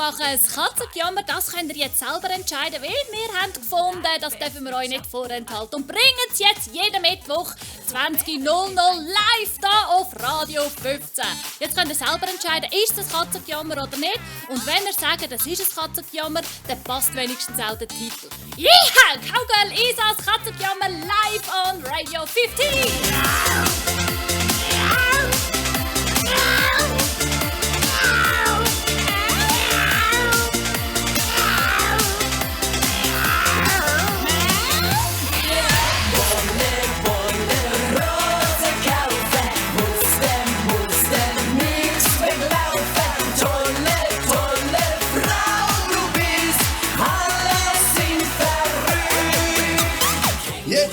machen. Das Katzenjammer, das könnt ihr jetzt selber entscheiden, weil wir haben gefunden, das dürfen wir euch nicht vorenthalten. Und bringen es jetzt jeden Mittwoch 20.00 live da auf Radio 15. Jetzt könnt ihr selber entscheiden, ist das Katzenjammer oder nicht. Und wenn ihr sagt, das ist ein Katzenjammer, dann passt wenigstens auch der Titel. Yeah! Cowgirl Isas Katzenjammer live on Radio 15.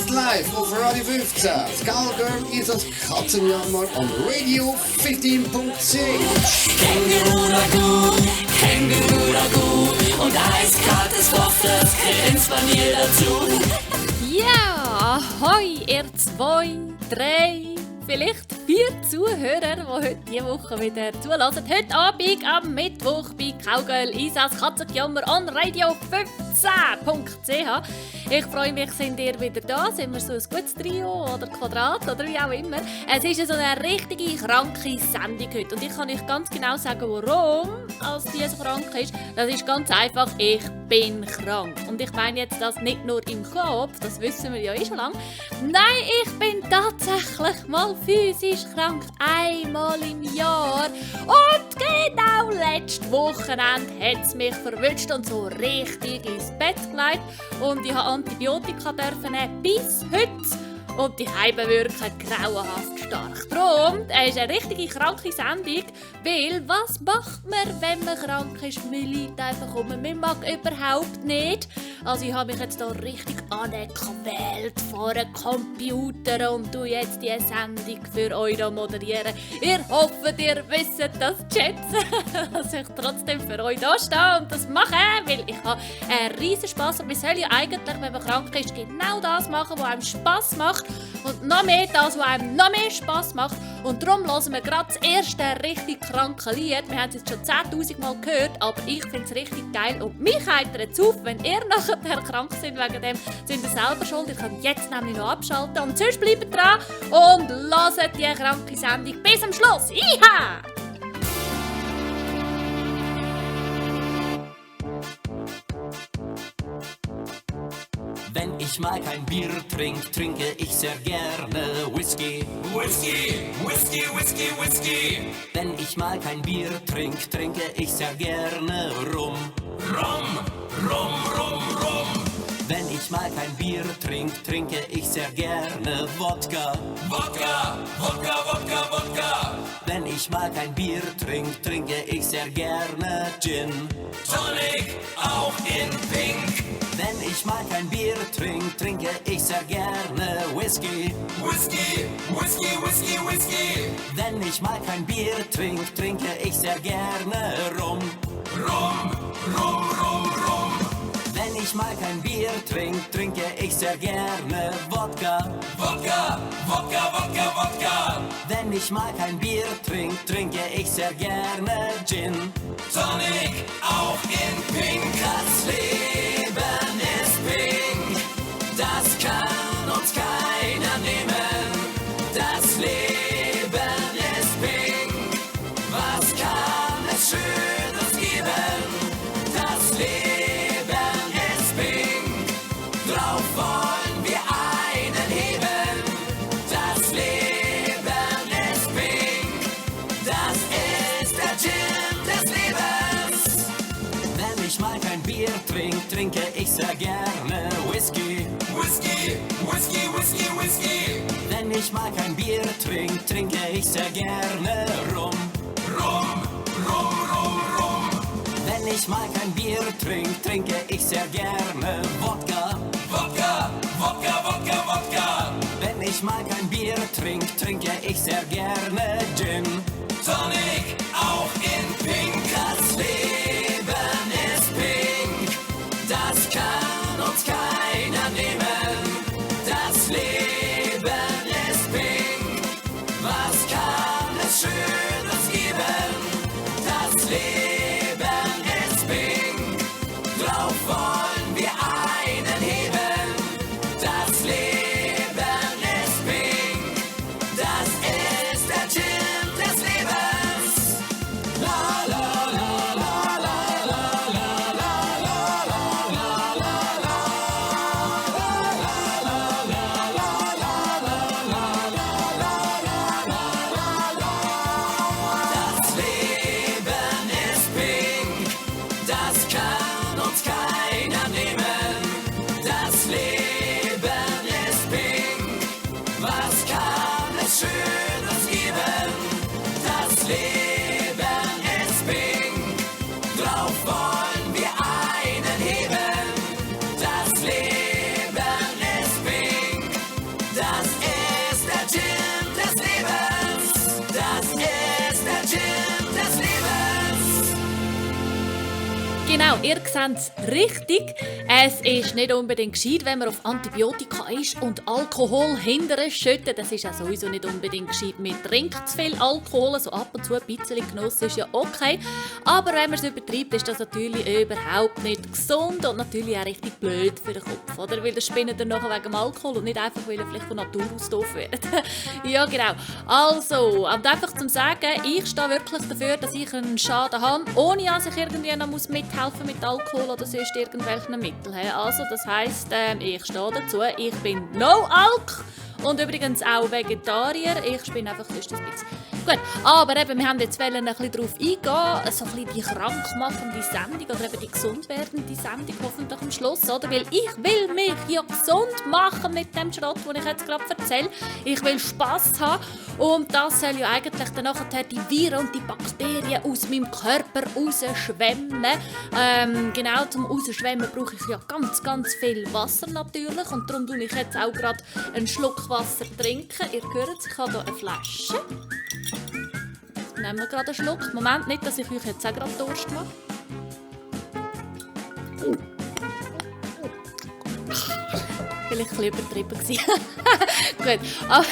Live auf Radio 15. Cowgirl ist das Katzenjammer on Radio 15.10. Känguru Ragout und eiskaltes Waffeln, grinst bei mir dazu. Ja, ahoi, ihr 2, 3, vielleicht 4 Zuhörer, die heute diese Woche wieder zulassen. Heute Abend am Mittwoch bei Cowgirl Isas Katzenjammer on Radio 15.ch. Ich freue mich, sind ihr wieder da. Sind wir so ein gutes Trio oder Quadrat oder wie auch immer. Es ist so eine richtige kranke Sendung heute. Und ich kann euch ganz genau sagen, warum als die so krank ist. Das ist ganz einfach, ich bin krank. Und ich meine jetzt das nicht nur im Kopf, das wissen wir ja schon lange. Nein, ich bin tatsächlich mal physisch krank. Einmal im Jahr. Und genau letztes Wochenende hat es mich verwünscht und so richtig ins Bett gelegt. Und ich habe Antibiotika nehmen bis heute. Und die Heiben wirken grauenhaft stark. Darum, es ist eine richtige kranke Sendung, weil was macht man, wenn man krank ist? Man liegt einfach um, man mag überhaupt nicht. Also ich habe mich jetzt hier richtig angequält vor einem Computer und tue jetzt diese Sendung für euch moderieren. Ihr hofft, ihr wisst das zu schätzen, dass ich trotzdem für euch da stehe und das mache, weil ich habe einen riesen Spass. Und man soll ja eigentlich, wenn man krank ist, genau das machen, was einem Spass macht. Und noch mehr das, was einem noch mehr Spass macht. Und darum hören wir gerade das erste richtig kranke Lied. Wir haben es jetzt schon 10'000 Mal gehört, aber ich finde es richtig geil. Und mich heitert es auf, wenn ihr nachher krank seid. Wegen dem sind ihr selber schuld. Ihr könnt jetzt nämlich noch abschalten. Und sonst bleibt dran und hört die kranke Sendung bis zum Schluss. Iha! Wenn ich mal kein Bier trinke ich sehr gerne Whisky. Whisky, Whisky, Whisky, Whisky. Wenn ich mal kein Bier trinke ich sehr gerne Rum. Rum, Rum, Rum, Rum. Wenn ich mal kein Bier trinke ich sehr gerne Wodka. Wodka, Wodka, Wodka, Wodka. Wenn ich mal kein Bier trinke ich sehr gerne Gin. Tonic, auch in Pink. Wenn ich mal kein Bier trinke ich sehr gerne Whisky. Whisky, Whisky, Whisky, Whisky. Wenn ich mal kein Bier trinke ich sehr gerne Rum. Rum, Rum, Rum, Rum. Wenn ich mal kein Bier trinke ich sehr gerne Wodka. Wodka, Wodka, Wodka, Wodka. Wenn ich mal kein Bier trinke ich sehr gerne Gin. Tonic, auch in Pink. Das Leben ist pink, das kann uns keiner nehmen. Das Leben ist pink, was kann es Schönes geben? Das Leben ist pink, drauf wollen wir einen heben. Das Leben ist pink, das ist der Gin des Lebens. Wenn ich mal kein Bier trinke ich sehr gerne Whisky. Whisky, Whisky, Whisky, Whisky. Wenn ich mal kein Bier trinke ich sehr gerne Rum. Rum, Rum, Rum, Rum. Wenn ich mal kein Bier trinke ich sehr gerne Wodka. Wodka, Wodka, Wodka, Wodka. Wenn ich mal kein Bier trinke ich sehr gerne Gin. Tonic, auch in Pink. Das Leben ist pink, das kann uns keiner nehmen. Das Leben ist pink, was kann es Schönes geben? Das Leben ist ihr seht es richtig. Es ist nicht unbedingt gescheit, wenn man auf Antibiotika ist und Alkohol hinterher schüttet. Das ist ja sowieso nicht unbedingt gescheit. Man trinkt zu viel Alkohol, also ab und zu ein bisschen Genuss ist ja okay. Aber wenn man es übertreibt, ist das natürlich überhaupt nicht gesund und natürlich auch richtig blöd für den Kopf. Oder? Weil der spinnt dann nachher wegen dem Alkohol und nicht einfach, weil er vielleicht von Natur aus doof wird. Ja, genau. Also, und einfach zum Sagen, ich stehe wirklich dafür, dass ich einen Schaden habe, ohne dass ich irgendwie noch mithelfen mit Alkohol oder sonst irgendwelchen Mitteln. Also, das heisst, ich stehe dazu, ich bin No-Alk und übrigens auch Vegetarier. Ich bin einfach sonst ein bisschen. Gut, aber eben, wir haben jetzt ein bisschen darauf eingehen, so ein bisschen die krankmachende Sendung oder eben die gesund werdende Sendung hoffentlich am Schluss, oder? Weil ich will mich ja gesund machen mit dem Schrott, den ich jetzt gerade erzähle. Ich will Spass haben und das soll ja eigentlich dann nachher die Viren und die Bakterien aus meinem Körper rausschwemmen. Genau, zum Rausschwemmen brauche ich ja ganz, ganz viel Wasser natürlich und darum trinke ich jetzt auch gerade einen Schluck Wasser trinken. Ihr hört es, ich habe hier eine Flasche. Nehmen wir gerade einen Schluck. Moment, nicht, dass ich euch jetzt auch gerade Durst mache. Vielleicht ein bisschen übertrieben gewesen. Gut. Hat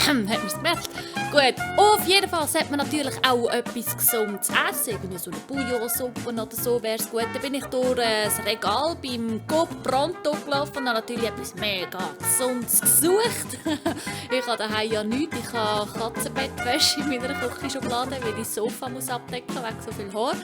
man es gemerkt? Gut, auf jeden Fall sollte man natürlich auch etwas Gesundes essen. Irgendwie so eine Bouillonsuppe oder so wäre es gut. Dann bin ich durch das Regal beim Coop Pronto gelaufen und habe natürlich etwas mega Gesundes gesucht. Ich habe daheim ja nichts. Ich habe Katzenbettwäsche in meiner Küchenschublade, weil ich das Sofa abdecken muss, wegen so viel Haar.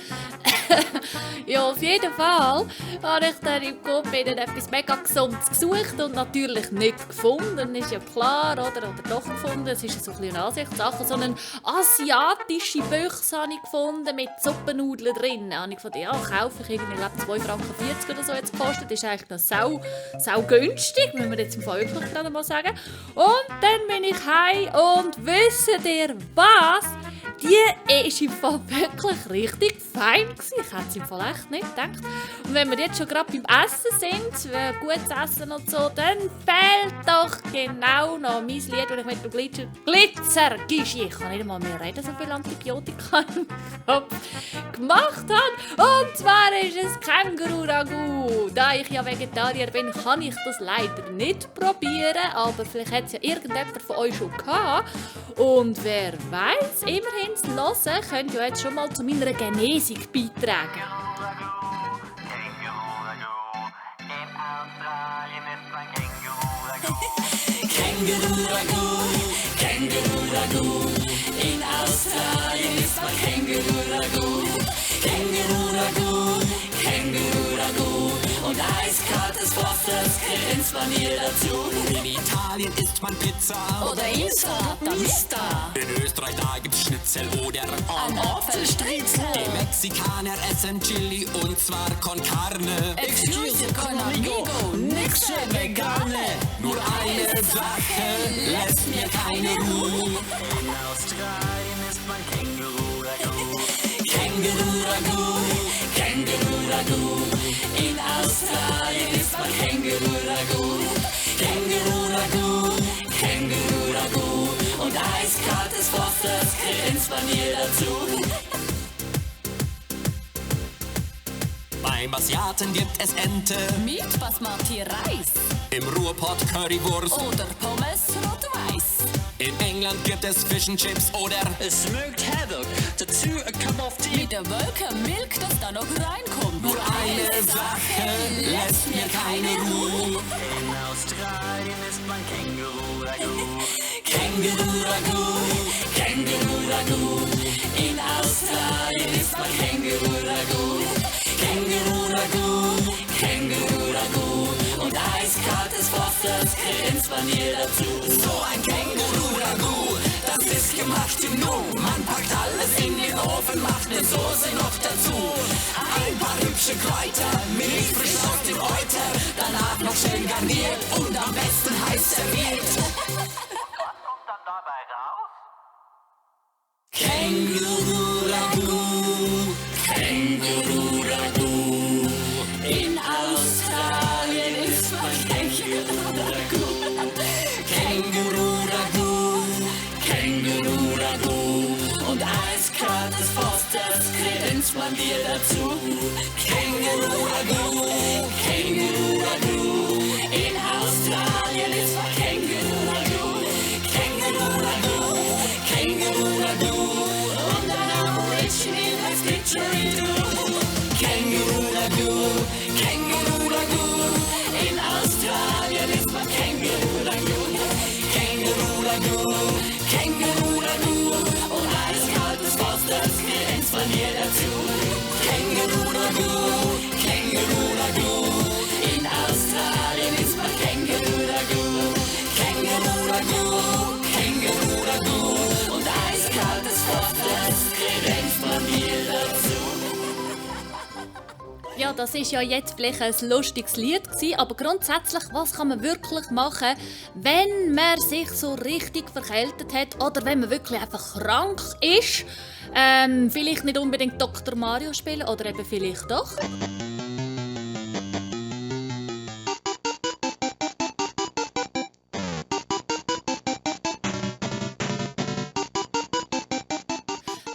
Ja, auf jeden Fall habe ich dann im Coop etwas mega Gesundes gesucht und natürlich nicht gefunden. Ist ja klar, oder doch gefunden. Es ist so ein bisschen eine Ansichtssache. So eine asiatische Büchse habe ich gefunden mit Suppennudeln drin. Da habe ich gedacht, ja, kaufe ich irgendwie 2,40 Franken oder so jetzt gekostet. Das ist eigentlich noch sau günstig, müssen wir jetzt im Fall wirklich gerade mal sagen. Und dann bin ich heim und wisst ihr was? Die ist im Fall wirklich richtig fein gewesen. Ich hätte es im Fall echt nicht gedacht. Und wenn wir jetzt schon gerade beim Essen sind, gutes Essen und so, dann fehlt doch genau noch mein Lied, das ich mit dem Glitzer-Gischi, ich kann nicht einmal mehr reden, so viel Antibiotika im Kopf gemacht habe. Und zwar ist es Känguru-Ragout. Da ich ja Vegetarier bin, kann ich das leider nicht probieren, aber vielleicht hat es ja irgendjemand von euch schon gehabt. Und wer weiß, immerhin zu hören, könnt ihr jetzt schon mal zu meiner Genesung beitragen. Känguru-Ragout, Känguru-Ragout, in Australien ist man Känguru-Ragout. Känguru-Ragout, Känguru-Ragout und eiskaltes Fosters grinst man hier dazu. In Italien isst man Pizza oder Insta, Mista. In Österreich da gibt's Schnitzel oder ein Apfelstriezel. Die Mexikaner essen Chili und zwar con carne. Excuse con amigo, nix für Vegane. Nur eine Sache lässt mir keine Ruhe. In Australien ist man Känguru-Ragout. Känguru-Ragout, Känguru-Ragout. In Australien isst man Känguru-Ragout. Känguru-Ragout, Känguru-Ragout. Und eiskaltes Fosters grinst man hier dazu. Beim Asiaten gibt es Ente Mit Basmati-Reis im Ruhrpott Currywurst. oder Pommes rot-weiß. In England gibt es Fish and Chips oder Smoked haddock, dazu a cup of tea. Mit der Wolke Milk, das da noch reinkommt. nur eine Sache lässt mir keine Ruhe. In Australien ist man Känguru-Ragout. Känguru-Ragout, Känguru-Ragout. In Australien isst man Känguru-Ragout. Känguru-Ragout, Känguru-Ragout. Und eiskaltes Fosters grinst man hier dazu. So ein Känguru-Ragout, das ist gemacht im Nu. Man packt alles in den Ofen, macht eine Soße noch dazu. Ein paar hübsche Kräuter, Milch frisch aus dem Euter. Danach noch schön garniert und am besten heiß serviert. Und dann dabei raus? Känguru-Ragout, Känguru-Ragout. In Australien isst man Känguru-Ragout. Känguru-Ragout, Känguru-Ragout. Und eiskaltes Fosters grinst man dir dazu. Känguru Ragout, Känguru Ragout. In Australien ist man Känguru Ragout, Känguru Ragout, Känguru Ragout. Und ein Aborigine heißt Didgeridoo. Känguru Ragout, Känguru Ragout. In Australien ist man Känguru Ragout, Känguru Ragout, Känguru Ragout. Und eiskaltes Wasser, das grenzt von ihr dazu. Känguru Ragout, Känguru Ragout. In Australien ist man Känguru Ragout, Känguru Ragout, Känguru Ragout. Und eiskaltes Wasser, das grenzt von ihr dazu. Ja, das ist ja jetzt vielleicht ein lustiges Lied gewesen, aber grundsätzlich, was kann man wirklich machen, wenn man sich so richtig verkältet hat oder wenn man wirklich einfach krank ist? Vielleicht nicht unbedingt Dr. Mario spielen oder eben vielleicht doch.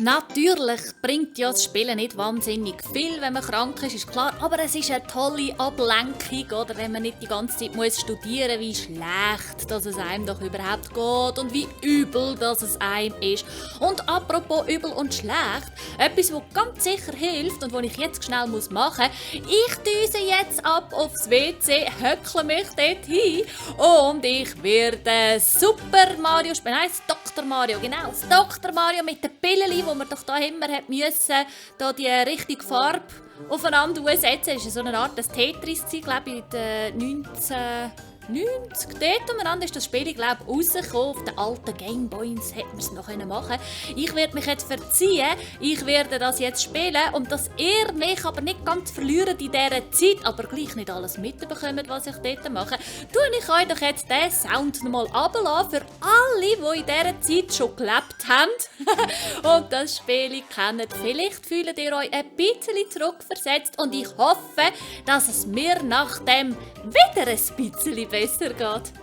Natürlich bringt ja das Spielen nicht wahnsinnig viel, wenn man krank ist klar. Aber es ist eine tolle Ablenkung, oder? Wenn man nicht die ganze Zeit muss studieren, wie schlecht dass es einem doch überhaupt geht und wie übel dass es einem ist. Und apropos übel und schlecht, etwas, was ganz sicher hilft und was ich jetzt schnell machen muss. Ich düse jetzt ab aufs WC, höckle mich dort hin und ich werde Super Mario spielen. Nein, das Dr. Mario, genau. Das Dr. Mario mit den Pillen, wo man doch da immer hat müssen, da die richtige Farbe aufeinander setzen. Das war so eine Art Tetris, glaube ich, in den 1990. Dort umeinander ist das Spiel, glaube ich, rausgekommen. Auf den alten Gameboys hätte man es noch machen können. Ich werde mich jetzt verziehen. Ich werde das jetzt spielen. Und dass ihr mich aber nicht ganz verliert in dieser Zeit, aber gleich nicht alles mitbekommt, was ich dort mache, tue ich euch doch jetzt diesen Sound nochmal runterlassen für alle, die in dieser Zeit schon gelebt haben und das Spiel kennen. Vielleicht fühlt ihr euch ein bisschen zurückversetzt und ich hoffe, dass es mir nach dem wieder ein bisschen besser geht.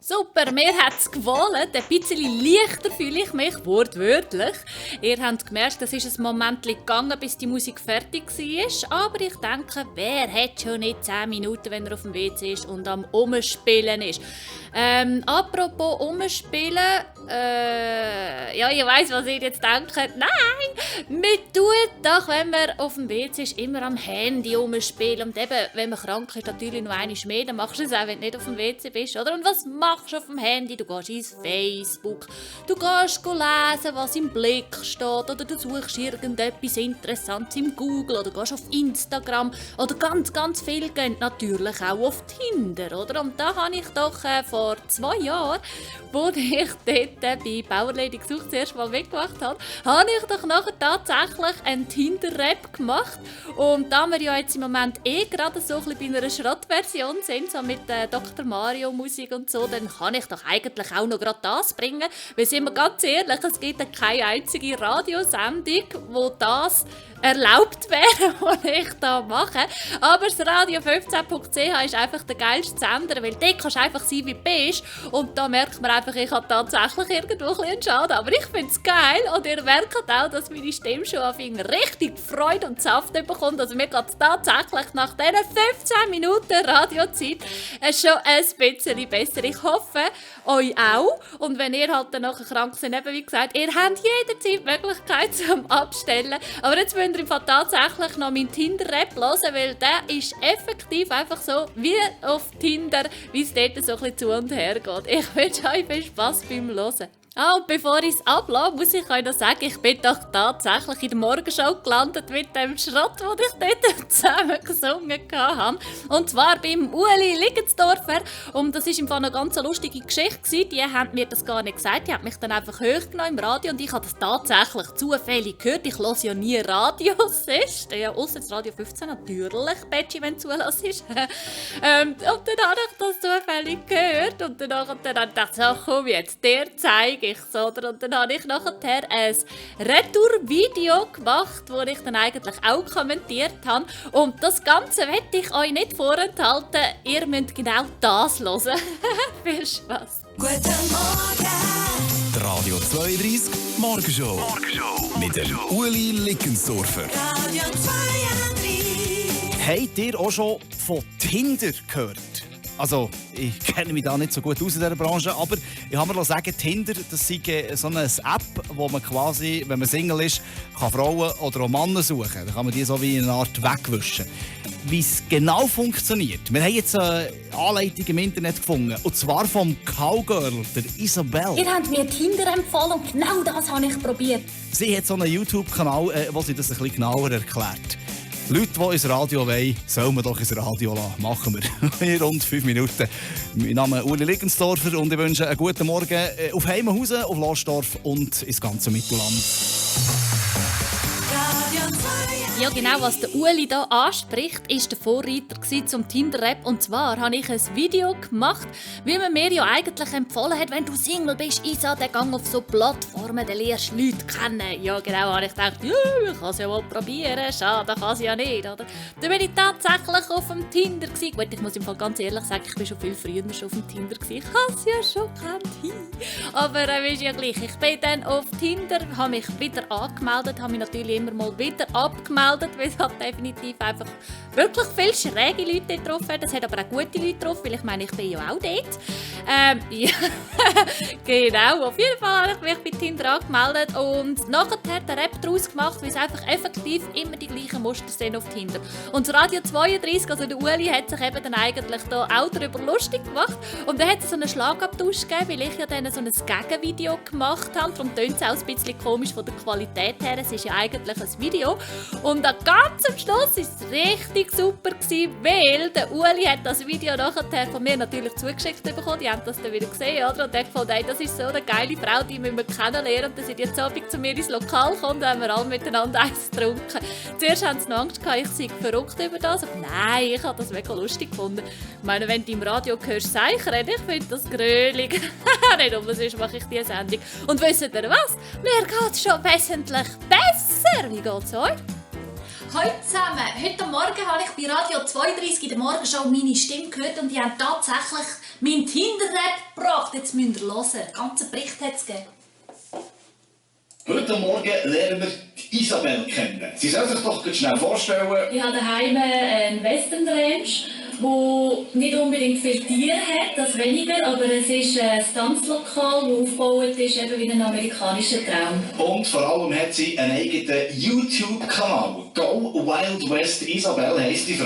Super, mir hat es gefallen. Ein bisschen leichter fühle ich mich, wortwörtlich. Ihr habt gemerkt, es ist ein Moment gegangen, bis die Musik fertig war. Aber ich denke, wer hat schon nicht 10 Minuten, wenn er auf dem WC ist und am Umspielen ist. Apropos Umspielen, ja, ich weiss, was ihr jetzt denkt. Nein, man tut doch, wenn man auf dem WC ist, immer am Handy umspielen. Und eben, wenn man krank ist, natürlich noch einmal mehr, dann machst du es auch, wenn du nicht auf dem WC bist, oder? Und was machst du auf dem Handy? Du gehst ins Facebook, du gehst lesen, was im Blick steht, oder du suchst irgendetwas Interessantes im Google, oder gehst auf Instagram, oder ganz viel gehen natürlich auch auf Tinder, oder? Und da habe ich doch vor 2 Jahren, wo ich dort dort bei Bauerlady gesucht zuerst mal mitgemacht habe, habe ich doch nachher tatsächlich einen Tinder-Rap gemacht. Und da wir ja jetzt im Moment gerade so ein bisschen bei einer Schrottversion sind, so mit Dr. Mario Musik und so, dann kann ich doch eigentlich auch noch gerade das bringen. Weil, sind wir ganz ehrlich, es gibt keine einzige Radiosendung, wo das erlaubt wäre, was ich da mache. Aber das Radio15.ch ist einfach der geilste Sender, weil dort kannst du einfach sein, wie du bist. Und da merkt man einfach, ich habe tatsächlich irgendwo ein bisschen einen Schaden. Aber ich finde es geil und ihr merkt auch, dass meine Stimme schon auf richtig Freude und Saft bekommt. Also mir geht es tatsächlich nach diesen 15 Minuten Radiozeit schon ein bisschen besser. Ich hoffe, euch auch. Und wenn ihr halt dann nachher krank seid, eben wie gesagt, ihr habt jederzeit die Möglichkeit zum Abstellen. Aber jetzt müsst ihr im Fall tatsächlich noch meinen Tinder-Rap hören, weil der ist effektiv einfach so wie auf Tinder, wie es dort so ein bisschen zu und her geht. Ich wünsche euch viel Spass beim Hören. Und bevor ich es ablasse, muss ich euch noch sagen, ich bin doch tatsächlich in der Morgenshow gelandet mit dem Schrott, den ich dort zusammen gesungen habe. Und zwar beim Ueli Liggensdorfer. Und das war im Fall eine ganz lustige Geschichte. Die haben mir das gar nicht gesagt. Die haben mich dann einfach hochgenommen im Radio und ich habe das tatsächlich zufällig gehört. Ich höre ja nie Radios. Ja, ausser das Radio 15 natürlich, Betschi, wenn du zulässt. Und dann habe ich das zufällig gehört. Und dann habe ich gedacht, so, komm jetzt, dir zeige ich so. Und dann habe ich nachher ein Retour-Video gemacht, das ich dann eigentlich auch kommentiert habe. Und das Ganze möchte ich euch nicht vorenthalten. Ihr müsst genau das hören. Viel Spaß. Guten Morgen. Die Radio 32 Morgenshow. Mit dem Ueli Liggensdorfer. Radio 32. Habt ihr auch schon von Tinder gehört? Also, ich kenne mich da nicht so gut aus in dieser Branche, aber ich habe mir sagen, Tinder, das ist so eine App, wo man quasi, wenn man Single ist, kann Frauen oder auch Männer suchen kann. Da kann man die so wie in einer Art wegwischen. Wie es genau funktioniert, wir haben jetzt eine Anleitung im Internet gefunden, und zwar vom Cowgirl, der Isabel. Ihr habt mir Tinder empfohlen und genau das habe ich probiert. Sie hat so einen YouTube-Kanal, wo sie das ein bisschen genauer erklärt. Leute, die ins Radio wollen, sollen wir doch ins Radio lassen. Machen wir. In rund 5 Minuten. Mein Name ist Ueli Liggensdorfer und ich wünsche einen guten Morgen auf Heimenhausen, auf Lostorf und ins ganze Mittelland. Radio 32. Ja, genau, was der Ueli hier anspricht, ist der Vorreiter zum Tinder-Rap. Und zwar habe ich ein Video gemacht, wie man mir ja eigentlich empfohlen hat, wenn du Single bist, Isa, dann gang auf so Plattformen, dann lernst du Leute kennen. Ja, genau, habe ich gedacht, ja, ich kann es ja mal probieren, schade, kann es ja nicht, oder? Dann bin ich tatsächlich auf dem Tinder gewesen. Gut, ich muss im Fall ganz ehrlich sagen, ich bin schon viel früher schon auf dem Tinder gewesen. Ich habe es ja schon gekannt. Aber ist ja gleich. Ich bin dann auf Tinder, habe mich wieder angemeldet, habe mich natürlich immer mal wieder abgemeldet, weil es halt definitiv einfach wirklich viele schräge Leute getroffen hat. Es hat aber auch gute Leute getroffen, weil ich meine, ich bin ja auch dort. Ja, genau, auf jeden Fall habe ich mich bei Tinder angemeldet und nachher hat der Rap daraus gemacht, weil es einfach effektiv immer die gleichen Muster sind auf Tinder. Und das Radio 32, also der Ueli, hat sich eben dann eigentlich da auch darüber lustig gemacht. Und dann hat es so einen Schlagabtausch gegeben, weil ich ja dann so ein Gegenvideo gemacht habe. Darum tönt es auch ein bisschen komisch von der Qualität her. Es ist ja eigentlich ein Video. Und ganz am Schluss war es richtig super gewesen, weil der Ueli hat das Video nachher von mir natürlich zugeschickt bekommen. Die haben das dann wieder gesehen, oder? Und der gefunden, hey, das ist so eine geile Frau, die müssen wir kennenlernen. Und dann sind jetzt Abend zu mir ins Lokal gekommen und haben wir alle miteinander eins getrunken. Zuerst haben sie noch Angst gehabt, ich sei verrückt über das. Aber nein, ich habe das mega lustig gefunden. Ich meine, wenn du im Radio hörst, ich rede, ich finde das grölig. Nicht umsonst mache ich diese Sendung. Und wisst ihr was? Mir geht es schon wesentlich besser. Wie geht es euch? Hallo zusammen. Heute Morgen habe ich bei Radio 32 in der Morgenshow meine Stimme gehört und die haben tatsächlich meinen Tinder-Rap gebracht. Jetzt müsst ihr hören. Den ganzen Bericht hat es gegeben. Heute Morgen lernen wir die Isabel kennen. Sie soll sich doch schnell vorstellen. Ich habe daheim einen Western Ranch, der nicht unbedingt viele Tiere hat, das weniger, aber es ist ein Tanzlokal, das aufgebaut ist, eben wie ein amerikanischer Traum. Und vor allem hat sie einen eigenen YouTube-Kanal. Go Wild West Isabel heisst die.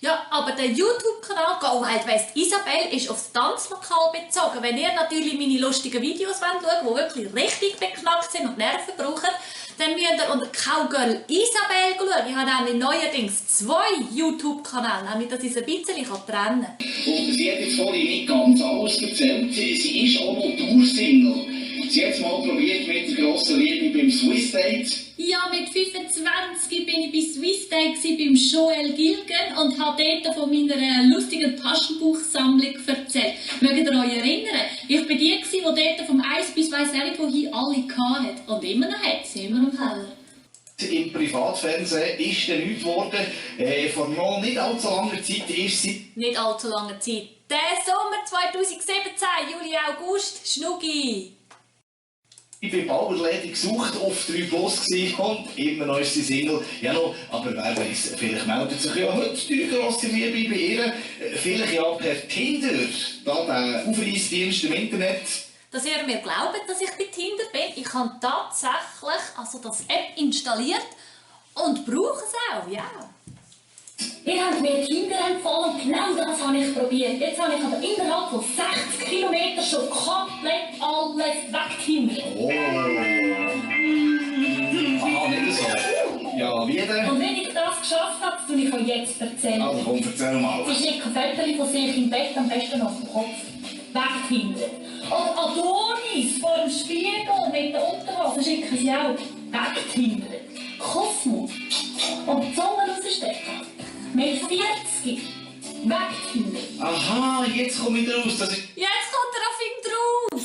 Ja, aber der YouTube-Kanal Go Wild West Isabel ist aufs Tanzlokal bezogen. Wenn ihr natürlich meine lustigen Videos schaut, die wirklich richtig beknackt sind und Nerven brauchen, dann müsst ihr unter Cowgirl Isabel schauen. Ich habe nämlich neuerdings 2 YouTube-Kanäle, damit dass ich es ein bisschen trennen kann. Und sie hat jetzt vorhin nicht ganz alles erzählt. Sie ist auch noch Toursingle. Sie hat es mal probiert mit der grossen Liebe beim Swiss Date. Ja, mit 25 bin ich bei Swiss Day beim Joel Gilgen und habe dort von meiner lustigen Taschenbuchsammlung erzählt. Mögt ihr euch erinnern? Ich war die, die dort vom 1 bis weiss nicht wohin alle hatte. Und immer noch hat sie, immer noch heller. Im Privatfernsehen ist dann nichts geworden. Vor noch nicht allzu langer Zeit ist sie... Nicht allzu lange Zeit. Der Sommer 2017, Juli, August, Schnucki. Ich bin bauerledig gesucht, auf 3 Plus und immer noch ist sie Single. Ja, no, aber wer weiss, vielleicht meldet sich ja heute die grosse Liebe bei ihr. Vielleicht ja per Tinder, da der Aufreissdienst im Internet. Dass ihr mir glaubt, dass ich bei Tinder bin, ich habe tatsächlich das App installiert und brauche es auch, ja. Ihr habt mir Tinder empfohlen, genau das habe ich probiert. Jetzt habe ich aber innerhalb von 60 Kilometern schon komplett alles weggetindert. Oh. Aha, nicht so. Ja, wie denn? Und wenn ich das geschafft habe, tue ich euch jetzt erzählen. Also komm, erzähl mal. Sie schicken Fotos von sich im Bett, am besten auf dem Kopf. Wegtindert. Oder Adonis vor dem Spiegel mit der Unterhose schicken sie auch wegtindert. Kosmos. Und die Zunge rausstecken. Mit 40. Wegtindert. Aha, jetzt komme ich raus. Das ist... Jetzt kommt er auf ihn draus.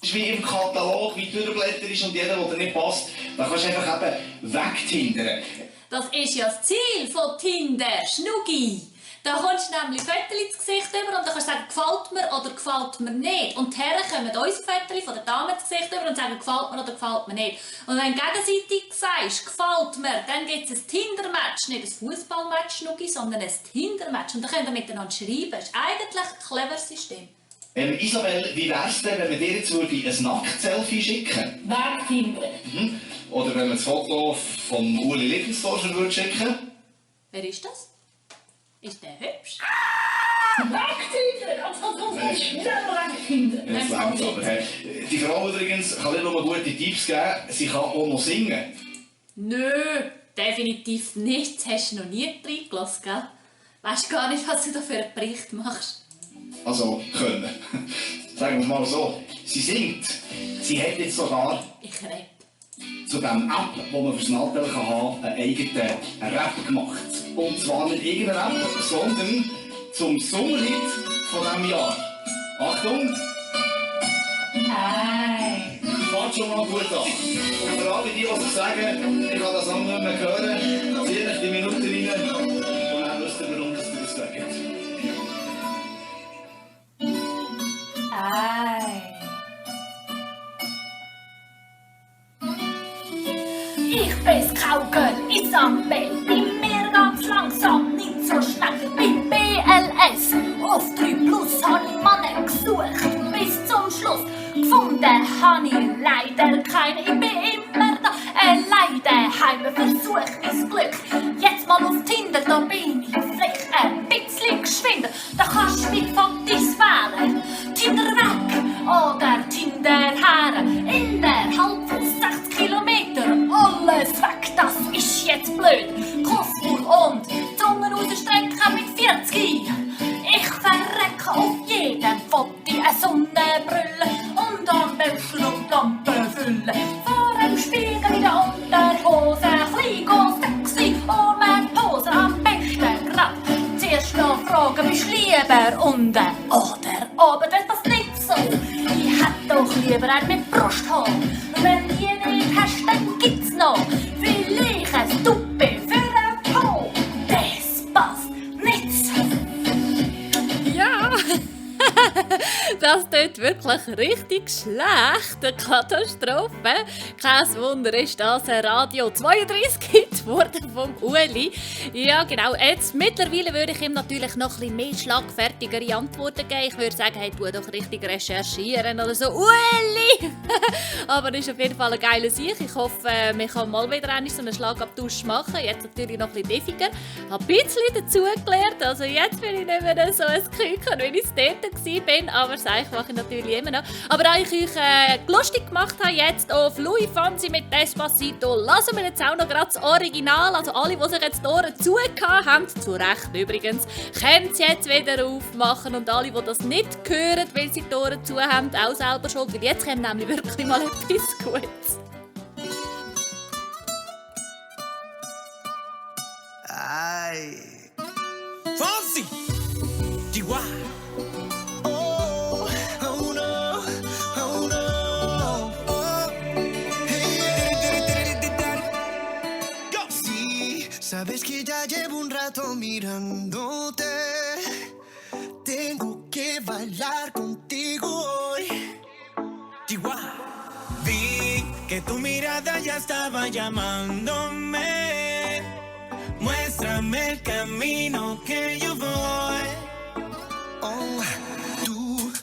Das ist wie im Katalog, wie die Türblätter ist und jeder, der dir nicht passt, da kannst du einfach eben wegtindern. Das ist ja das Ziel von Tinder, Schnucki. Da kommst du nämlich Fotos ins Gesicht über und dann kannst du sagen, gefällt mir oder gefällt mir nicht. Und die Herren kommen uns Fotos von der Dame ins Gesicht über und sagen, gefällt mir oder gefällt mir nicht. Und wenn du gegenseitig sagst, gefällt mir, dann gibt es ein Tinder-Match. Nicht ein Fußball-Match, sondern ein Tinder-Match. Und dann könnt ihr miteinander schreiben. Das ist eigentlich ein cleveres System. Isabel, wie wär's denn, wenn wir dir jetzt ein Nackt-Selfie schicken? Wegtindern. Oder wenn wir das Foto von Uli Littensdorfer schicken? Wer ist das? Ist der hübsch? Wegtindern! Schnell wegtindern! Jetzt längt's aber. Die Frau übrigens kann nicht nur gute Tipps geben, sie kann auch noch singen. Nö, definitiv nicht. Das hast du noch nie reingelassen, gell? Weißt gar nicht, was du da für einen Bericht machst. Also, können. Sagen wir es mal so. Sie singt. Sie hat jetzt sogar... Ich rappe. Zu diesem App, wo man fürs Nattel haben kann, einen eigenen Rap gemacht. Und zwar nicht irgendeine App, sondern zum Sommerhit von diesem Jahr. Achtung! Hey! Fängt schon mal gut an. Und für alle, die sich sagen, ich kann das Song nicht mehr hören, ziehe ich die Minute rein und dann wisst ihr, warum das das sagt. Ich bin's Cowgirl, Isabel, bei mir ganz langsam, nicht so schnell. Bei BLS auf 3 Plus hab ich Mannen gesucht, bis zum Schluss. Gefunden hab ich leider keine, ich bin immer da, leider heim, versuch mein Glück. Jetzt mal auf Tinder, da bin ich vielleicht ein bisschen geschwinder. Da kannst du mit Fotos wählen, Tinder weg oder Tinder her. Innerhalb von 60 Kilometern alles weg, das ist jetzt blöd. Kosmos und Zungen rausstrecken mit 40. Ich verrecke auf jedem Foto eine Sonnenbrille und am besten noch die Lampe füllen. Vor dem Spiegel in der Unterhose, klein sexy und mit Pose am besten grad. Zuerst noch fragen, bist du lieber unten oder oben, wenn das nicht so. Ich hätte doch lieber einen mit Brusthaar. Wenn du nicht hast, dann gibt's noch vielleicht ein Duppe für den Po. Das passt nicht so. Ja, das tut wirklich richtig schlecht. Eine Katastrophe. Kein Wunder ist das ein Radio 32 geworden vom Uli. Ja, genau. Jetzt mittlerweile würde ich ihm natürlich noch ein bisschen mehr schlagfertigere Antworten geben. Ich würde sagen, hey, tu doch richtig recherchieren oder so. Uli! Aber das ist auf jeden Fall ein geiler Sieg. Ich hoffe, wir können mal wieder so einen Schlagabtausch machen. Jetzt natürlich noch ein bisschen diffiger. Ich habe ein bisschen dazugelernt. Also jetzt bin ich nicht mehr so ein Küken, wie ich es dort war. Aber Seich mache ich natürlich immer noch. Aber da ich euch lustig gemacht habe jetzt auf Louis Fonsi mit Despacito, lassen wir jetzt auch noch gerade das Original, also alle, die sich jetzt die Ohren zugehauen haben, zu Recht übrigens, können sie jetzt wieder aufmachen und alle, die das nicht hören, weil sie die Ohren zu haben, auch selber schuld, weil jetzt kommt nämlich wirklich mal etwas Gutes. Ay. Fonsi, Chihuahua. Oh, oh no, oh no. Oh. Hey. Sí, sabes que ya llevo un rato mirándote. Tengo que bailar contigo hoy. Chihuahua. Vi que tu mirada ya estaba llamándome. Muéstrame el camino que yo voy. Oh,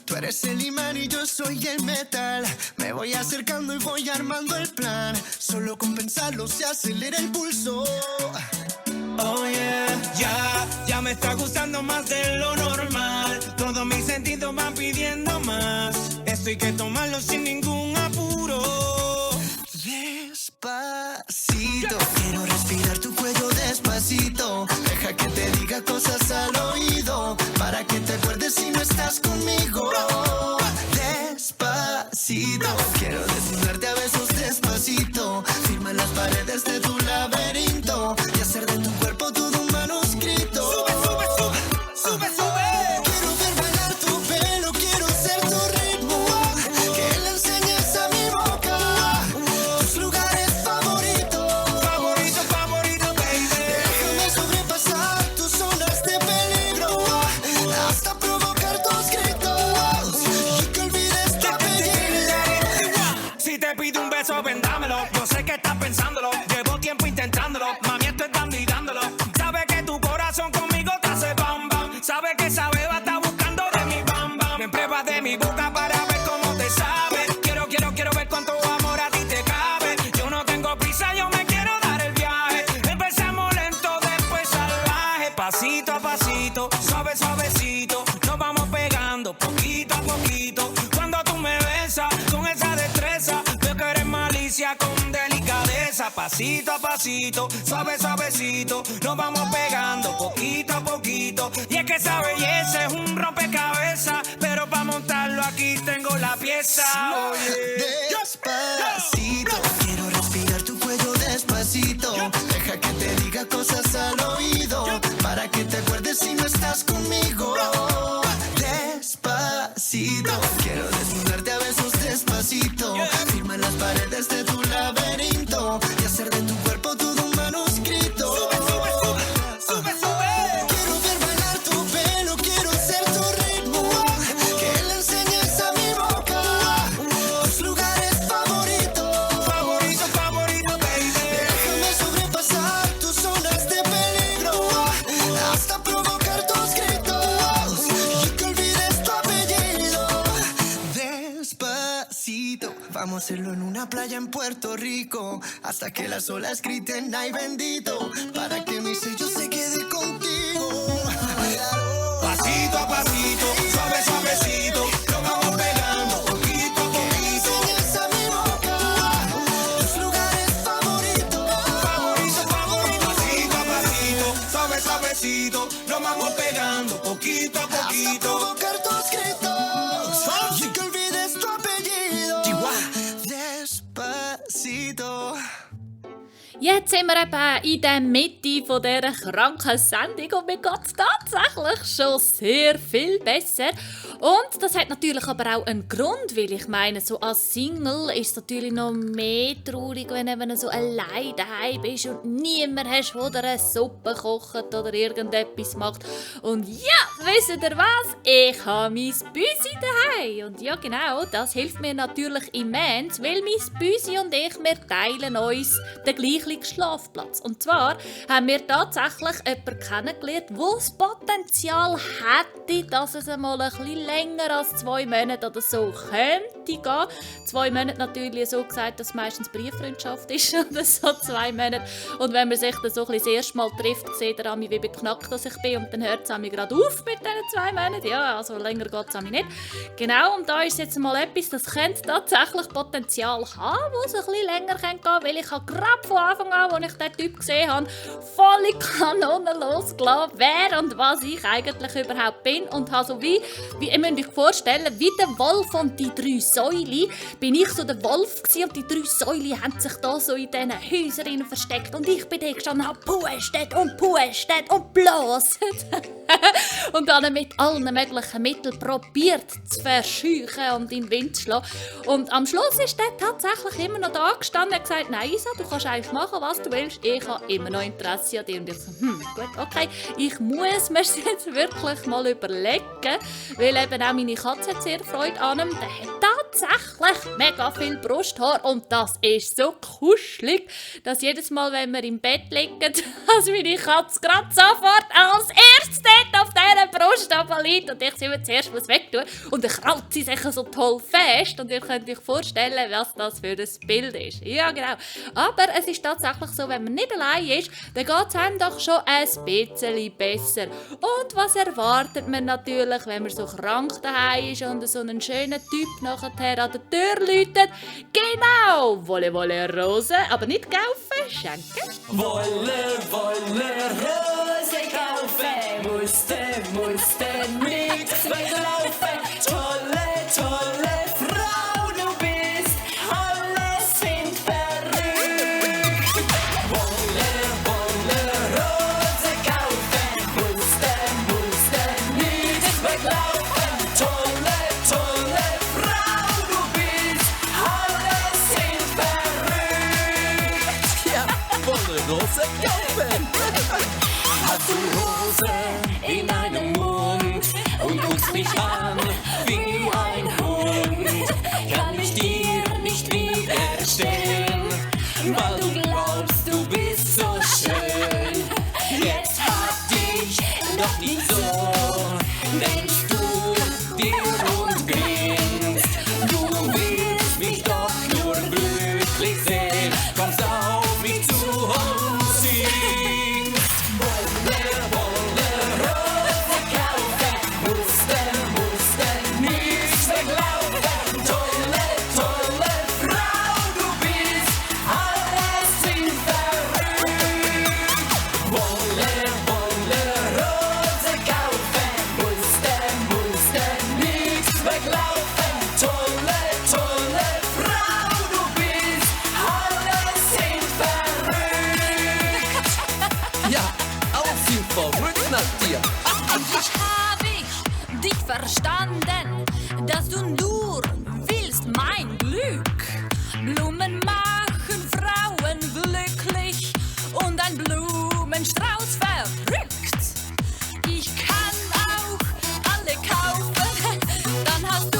tú eres el imán y yo soy el metal. Me voy acercando y voy armando el plan. Solo con pensarlo se acelera el pulso. Oh yeah, ya me está gustando más de lo normal. Todos mis sentidos van pidiendo más. Esto hay que tomarlo sin ningún apuro. Despacito, quiero respirar tu cuello despacito. Deja que te diga cosas al oído, para que te acuerdes si no estás conmigo. Despacito, quiero desnudarte a besos despacito. Firma las paredes de tu laberinto y hacer de tu cuerpo todo un manuscrito. Sube, sube, sube, sube, sube. Quiero ver bailar tu pelo, quiero ser tu ritmo. Que le enseñes a mi boca tus lugares favoritos. Favorito, favorito, baby. Déjame sobrepasar tus zonas de peligro hasta provocar tus gritos y que olvides tu apellido. Si te pido un beso, vendámelo. Yo sé que estás pensándolo. Llevo tiempo intentándolo. Mami, esto es dando y dándolo. Sabe que tu corazón conmigo te hace bam bam. Sabe que esa beba está buscando de mi bam bam. Me pruebas de mi boca para ver cómo te sabe. Quiero ver cuánto amor a ti te cabe. Yo no tengo prisa, yo me quiero dar el viaje. Empezamos lento, después salvaje. Pasito a pasito, suave, suavecito. Nos vamos pegando poquito a poquito. Cuando tú me besas con esa destreza, veo que eres malicia con delicadeza. Pasito a pasito, suave, suavecito. Nos vamos pegando poquito a poquito. Y es que esa belleza es un rompecabezas, pero para montarlo aquí tengo la pieza. Despacito, quiero respirar tu cuello despacito. Deja que te diga cosas al oído, para que te acuerdes si no estás conmigo. Despacito, quiero desnudarte a besos despacito. Firma las paredes de tu laberinto y hacer de tu cuerpo todo un manuscrito. Sube, sube, sube, sube, sube. Quiero ver bailar tu pelo, quiero ser tu ritmo. Que le enseñes a mi boca tus lugares favoritos. Favorito, favorito, baby. Déjame sobrepasar tus zonas de peligro hasta provocar tus gritos y que olvides tu apellido. Despacito, vamos a hacerlo en una playa en Puerto Rico, hasta que las olas griten ay bendito, para que mi sello se quede contigo. Pasito a pasito, suave, suavecito, nos vamos pegando poquito a poquito. Enseñas a mi boca tus lugares favoritos. Favorito, favorito. Pasito a pasito, suave, suavecito, nos vamos pegando poquito a poquito. Hasta provocar tus gritos y que olvides tu apellido. Despacito. Jetzt sind wir eben in der Mitte von dieser kranken Sendung und mir geht es tatsächlich schon sehr viel besser. Und das hat natürlich aber auch einen Grund, weil ich meine, so als Single ist es natürlich noch mehr traurig, wenn du so allein daheim bist und niemand hast, der dir eine Suppe kocht oder irgendetwas macht. Und ja, wisst ihr was? Ich habe mein Büsi daheim. Und ja genau, das hilft mir natürlich immens, weil mein Büsi und ich, wir teilen uns den gleichen Schlafplatz. Und zwar haben wir tatsächlich jemanden kennengelernt, der das Potenzial hätte, dass es einmal ein bisschen länger als 2 Monate oder so könnte gehen. 2 Monate natürlich so gesagt, dass es meistens Brieffreundschaft ist oder so 2 Monate. Und wenn man sich dann so ein bisschen das erste Mal trifft, sieht er wie beknackt dass ich bin und dann hört es gerade auf mit diesen 2 Monaten. Ja, also länger geht es nicht. Genau, und da ist jetzt mal etwas, das könnte tatsächlich Potenzial haben, wo es ein bisschen länger gehen kann, weil ich habe gerade von Anfang an, als ich diesen Typ gesehen habe, volle Kanone losgelassen, wer und was ich eigentlich überhaupt bin und habe so wie ihr müsst euch vorstellen, wie der Wolf und die 3 Säulen, bin ich so der Wolf gewesen, und die 3 Säulen haben sich da so in diesen Häusern versteckt und ich bin da gestanden, habe gepustet und bläst und dann mit allen möglichen Mitteln probiert zu verscheuchen und in den Wind zu schlagen. Und am Schluss ist der tatsächlich immer noch da gestanden und hat gesagt, nein Isa, du kannst eigentlich machen, was du willst, ich habe immer noch Interesse an dir. Und ich so, gut, okay, ich muss mir das jetzt wirklich mal überlegen, weil eben auch meine Katze hat sehr Freude an ihm. Der hat tatsächlich mega viel Brusthaar und das ist so kuschelig, dass jedes Mal, wenn wir im Bett liegen, dass meine Katze gerade sofort als erstes dort auf dieser Brust liegt und ich sie mir zuerst wegtun und dann krallt sie sich so toll fest und ihr könnt euch vorstellen, was das für ein Bild ist. Ja, genau. Aber es ist tatsächlich so, wenn man nicht allein ist, dann geht es einem doch schon ein bisschen besser. Und was erwartet man natürlich, wenn man so krank daheim ist und so einen schönen Typ nachher an der Tür läutet? Genau! Wolle, Wolle, Rose, aber nicht kaufen, schenken. Wolle, Wolle, Rose kaufen, musste nichts weglaufen. Tolle, tolle Frau, du bist, alle sind verrückt. Wolle, Wolle, Rose kaufen, musste nichts weglaufen. Tolle, tolle Frau, du bist, alle sind verrückt. Ja, Wolle, Rose kaufen. Hast du Rose in deinem Mund und guckst mich an wie ein Hund, kann ich dir nicht widerstehen, weil du glaubst, du bist so schön. Jetzt hab dich doch nicht so, denkst du dir und grinst. Du willst mich doch nur glücklich sehen, kommst auf mich zu und singst. Wolle, Wolle, Rose kaufen, musste nichts weglaufen. Tolle, tolle Frau, du bist, alle sind verrückt. Wolle, Wolle, Rose kaufen, musste nichts weglaufen. Tolle, tolle Frau, du bist, alle sind verrückt. Ja, alle sind verrückt nach dir. Endlich hab ich dich verstanden, dass du nur willst mein Glück. Blumen machen Frauen glücklich und ein Blumenstrauß verrückt. Ich kann auch alle kaufen, dann hast du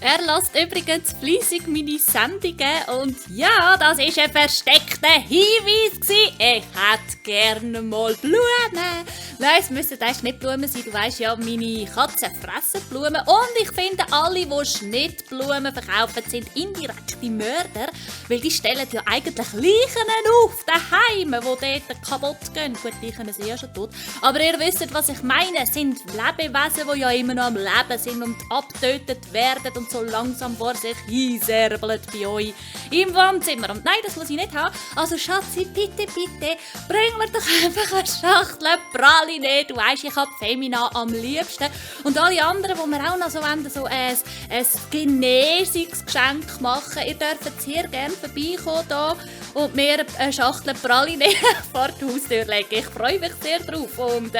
Er lässt übrigens fleissig meine Sendungen und ja, das war ein versteckter Hinweis gewesen. Ich hätte gerne mal Blumen. Nein, es müssen erst nicht Blumen sein. Du weisst ja, meine Katzen fressen Blumen und ich finde, alle, die Schnittblumen verkaufen, sind indirekte Mörder, weil die stellen ja eigentlich Leichen auf daheim, die dort kaputt gehen. Gut, Leichen sind ja schon tot. Aber ihr wisst, was ich meine. Es sind Lebewesen, die ja immer noch am Leben sind und abgetötet werden und so langsam vor sich hinserbeln bei euch im Wohnzimmer. Und nein, das muss ich nicht haben. Also Schatzi, bitte, bitte, bring mir doch einfach eine Schachtel Praline. Du weisst, ich habe Femina am liebsten. Und alle anderen, die mir auch noch so wollen, so ein Genesungsgeschenk machen, ihr dürft sehr gerne vorbeikommen hier und mir eine Schachtel Praline vor die Haustür legen. Ich freue mich sehr drauf. Und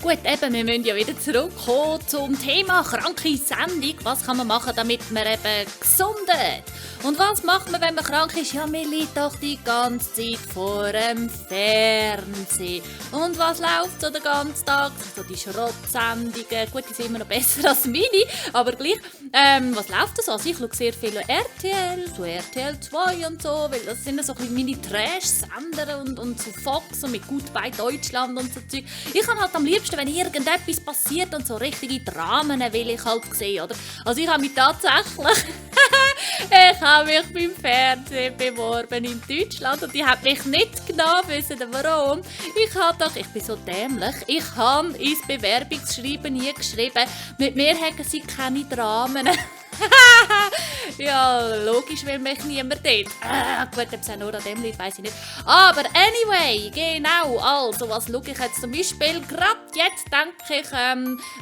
Gut, eben, wir müssen ja wieder zurückkommen zum Thema kranke Sendung. Was kann man machen, damit man eben gesund wird? Und was macht man, wenn man krank ist? Ja, man liegt doch die ganze Zeit vor dem Fernsehen. Und was läuft so den ganzen Tag? So die Schrottsendungen. Gut, die sind immer noch besser als meine, aber gleich. Was läuft das? Also ich schaue sehr viel RTL, so RTL 2 und so, weil das sind so ein bisschen meine Trash-Sender und so Fox und mit Goodbye Deutschland und so Zeug. Ich habe halt am liebsten, wenn irgendetwas passiert und so richtige Dramen will ich halt sehen, oder? Also ich habe mich tatsächlich ich habe mich beim Fernsehen beworben in Deutschland und die haben mich nicht genau wissen, warum. Ich bin so dämlich, ich habe ins Bewerbungsschreiben nie geschrieben, mit mir haben sie keine Dramen. Ja, logisch will mich niemand dort. Gut, ob es auch nur an dem liegt, weiss ich nicht. Aber anyway, genau, also, was schaue ich jetzt zum Beispiel? Gerade jetzt denke ich,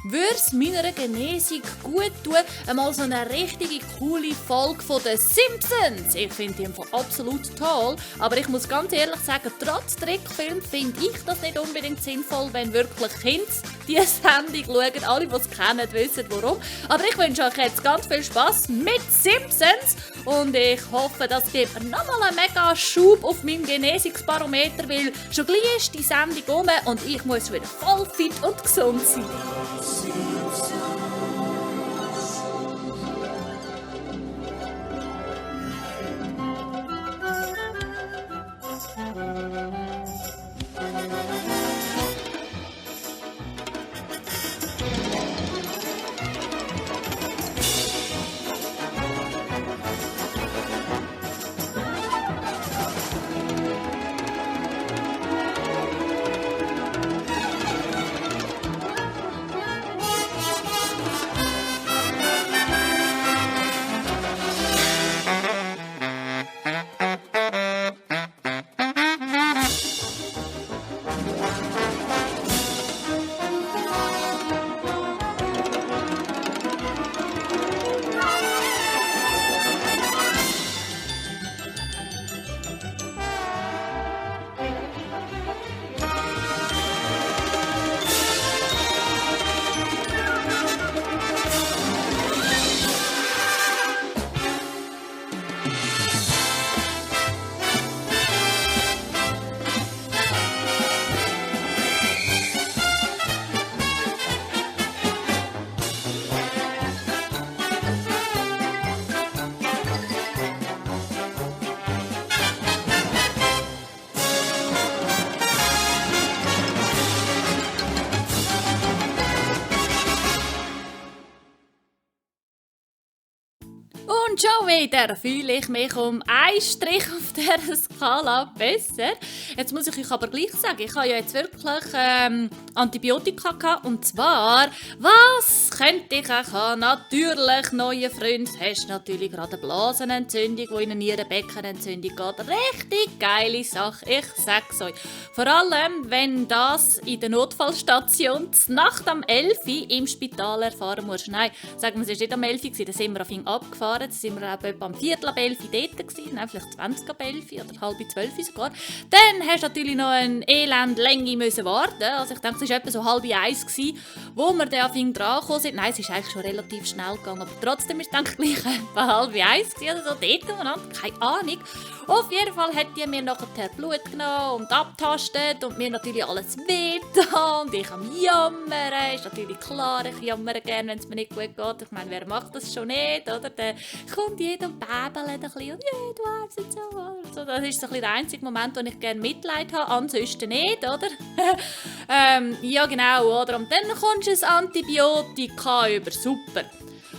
würde es meiner Genesung gut tun, einmal so eine richtige coole Folge von den Simpsons. Ich finde die einfach absolut toll, aber ich muss ganz ehrlich sagen, trotz Trickfilm finde ich das nicht unbedingt sinnvoll, wenn wirklich Kinder diese Sendung schauen. Alle, die es kennen, wissen warum. Aber ich wünsche euch jetzt ganz viel Spass mit Simpsons und ich hoffe, das gibt mir nochmal einen mega Schub auf meinem Genesungsbarometer, weil schon gleich ist die Sendung um und ich muss wieder voll fit und gesund sein. Und schon wieder fühle ich mich um einen Strich auf dieser Skala besser. Jetzt muss ich euch aber gleich sagen, ich habe ja jetzt wirklich Antibiotika gehabt. Und zwar, was könnte ich auch haben? Natürlich, neue Freunde, hast du natürlich gerade eine Blasenentzündung, die in eine Nierenbeckenentzündung geht. Richtig geile Sache, ich sag's euch. Vor allem, wenn das in der Notfallstation Nacht am 11 Uhr im Spital erfahren musst. Nein, sagen wir, es war nicht am 11 Uhr, da sind wir auf ihn abgefahren. Da sind wir etwa am 11:15 dort gewesen, nein, vielleicht 11:20 oder 11:30 sogar. Dann hast du natürlich noch eine Elendlänge müssen warten. Also ich denke, es war etwa so 12:30 gewesen, wo wir dann auf ihn dran gekommen sind. Nein, es ist eigentlich schon relativ schnell gegangen, aber trotzdem ist es gleich etwa 12:30 oder so dort umeinander, keine Ahnung. Auf jeden Fall hat die mir nachher Blut genommen und abtastet und mir natürlich alles wehgetan und ich am Jammern. Ist natürlich klar, ich jammere gerne, wenn es mir nicht gut geht. Ich meine, wer macht das schon nicht, oder? Dann kommt jeder und bäbelt ein bisschen und ja, du hast es so. Das ist so ein bisschen der einzige Moment, wo ich gerne Mitleid habe, ansonsten nicht, oder? Ja, genau, oder? Und dann kommst du ein Antibiotika über, super.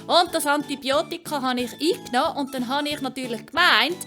Und das Antibiotika habe ich eingenommen und dann habe ich natürlich gemeint,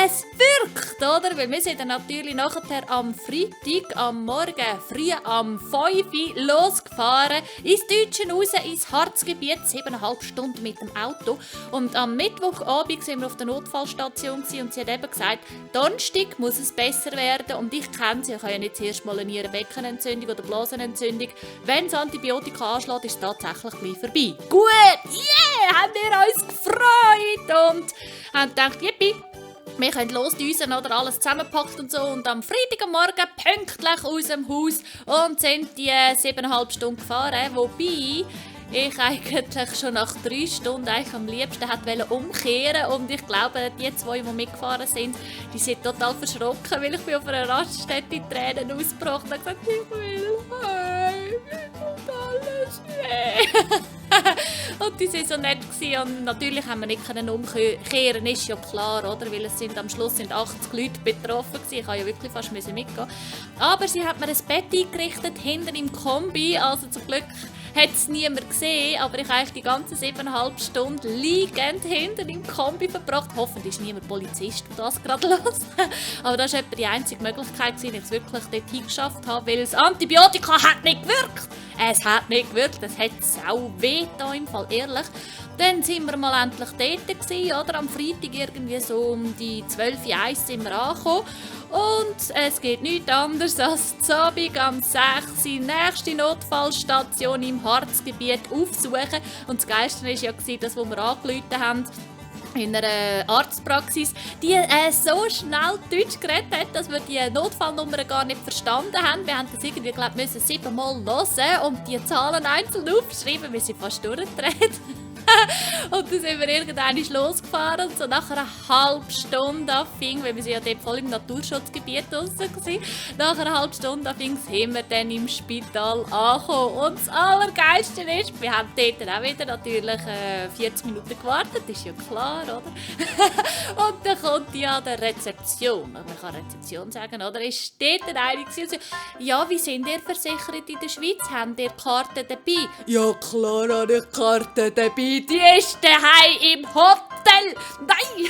es wirkt, oder? Weil wir sind dann natürlich nachher am Freitag, am Morgen, früh am 5 Uhr losgefahren, ins Deutsche raus, ins Harzgebiet, 7,5 Stunden mit dem Auto. Und am Mittwochabend waren wir auf der Notfallstation und sie hat eben gesagt, Donnerstag muss es besser werden. Und ich kenne sie, ich habe ja nicht zuerst mal eine Nierenbeckenentzündung oder Blasenentzündung. Wenn das Antibiotika anschlägt, ist es tatsächlich gleich vorbei. Gut, yeah, haben wir uns gefreut und haben gedacht, yippie, wir können losdüsen oder alles zusammengepackt und so. Und am Freitagmorgen pünktlich aus dem Haus und sind die 7,5 Stunden gefahren. Wobei ich eigentlich schon nach 3 Stunden eigentlich am liebsten wollte umkehren. Und ich glaube, die 2, die mitgefahren sind, die sind total verschrocken, weil ich bin auf einer Raststätte in Tränen ausgebrochen und gesagt, ich will heim, mir tut alles weh. Und die waren so nett und natürlich haben wir nicht umkehren, ist ja klar, oder? Weil am Schluss sind 80 Leute betroffen gewesen. Ich musste ja wirklich fast mitgehen. Aber sie hat mir ein Bett eingerichtet, hinten im Kombi, also zum Glück hat es niemand gesehen, aber ich habe eigentlich die ganzen 7,5 Stunden liegend hinter im Kombi verbracht. Hoffentlich ist niemand Polizist, der das gerade hört. Aber das war etwa die einzige Möglichkeit, dass ich es wirklich dort hingeschafft habe, weil das Antibiotika hat nicht gewirkt. Es hat nicht gewirkt, es hat sau weh da im Fall, ehrlich. Dann sind wir mal endlich dort gewesen, oder? Am Freitag irgendwie so um die 12:01 sind wir angekommen. Und es geht nichts anderes als am Abend am 6 Uhr die nächste Notfallstation im Harzgebiet aufsuchen. Und das Geilste war ja, das, was wir angerufen haben, in einer Arztpraxis, die so schnell Deutsch geredet hat, dass wir die Notfallnummern gar nicht verstanden haben. Wir haben das irgendwie, glaube ich, 7-mal hören und die Zahlen einzeln aufschreiben. Wir sind fast durchgedreht. Und dann sind wir irgendwann losgefahren und so nach einer halben Stunde anfing, weil wir sind ja dort voll im Naturschutzgebiet draussen waren, nach einer halben Stunde sind wir dann im Spital angekommen. Und das Allergeilste ist, wir haben dort auch wieder natürlich 40 Minuten gewartet, ist ja klar, oder? Und dann kommt die an der Rezeption, man kann Rezeption sagen, oder? Ist dort eine und so, ja, wie sind ihr versichert in der Schweiz? Habt ihr Karten dabei? Ja, klar habe ich Karten dabei. Die ist daheim im Hotel. Nein!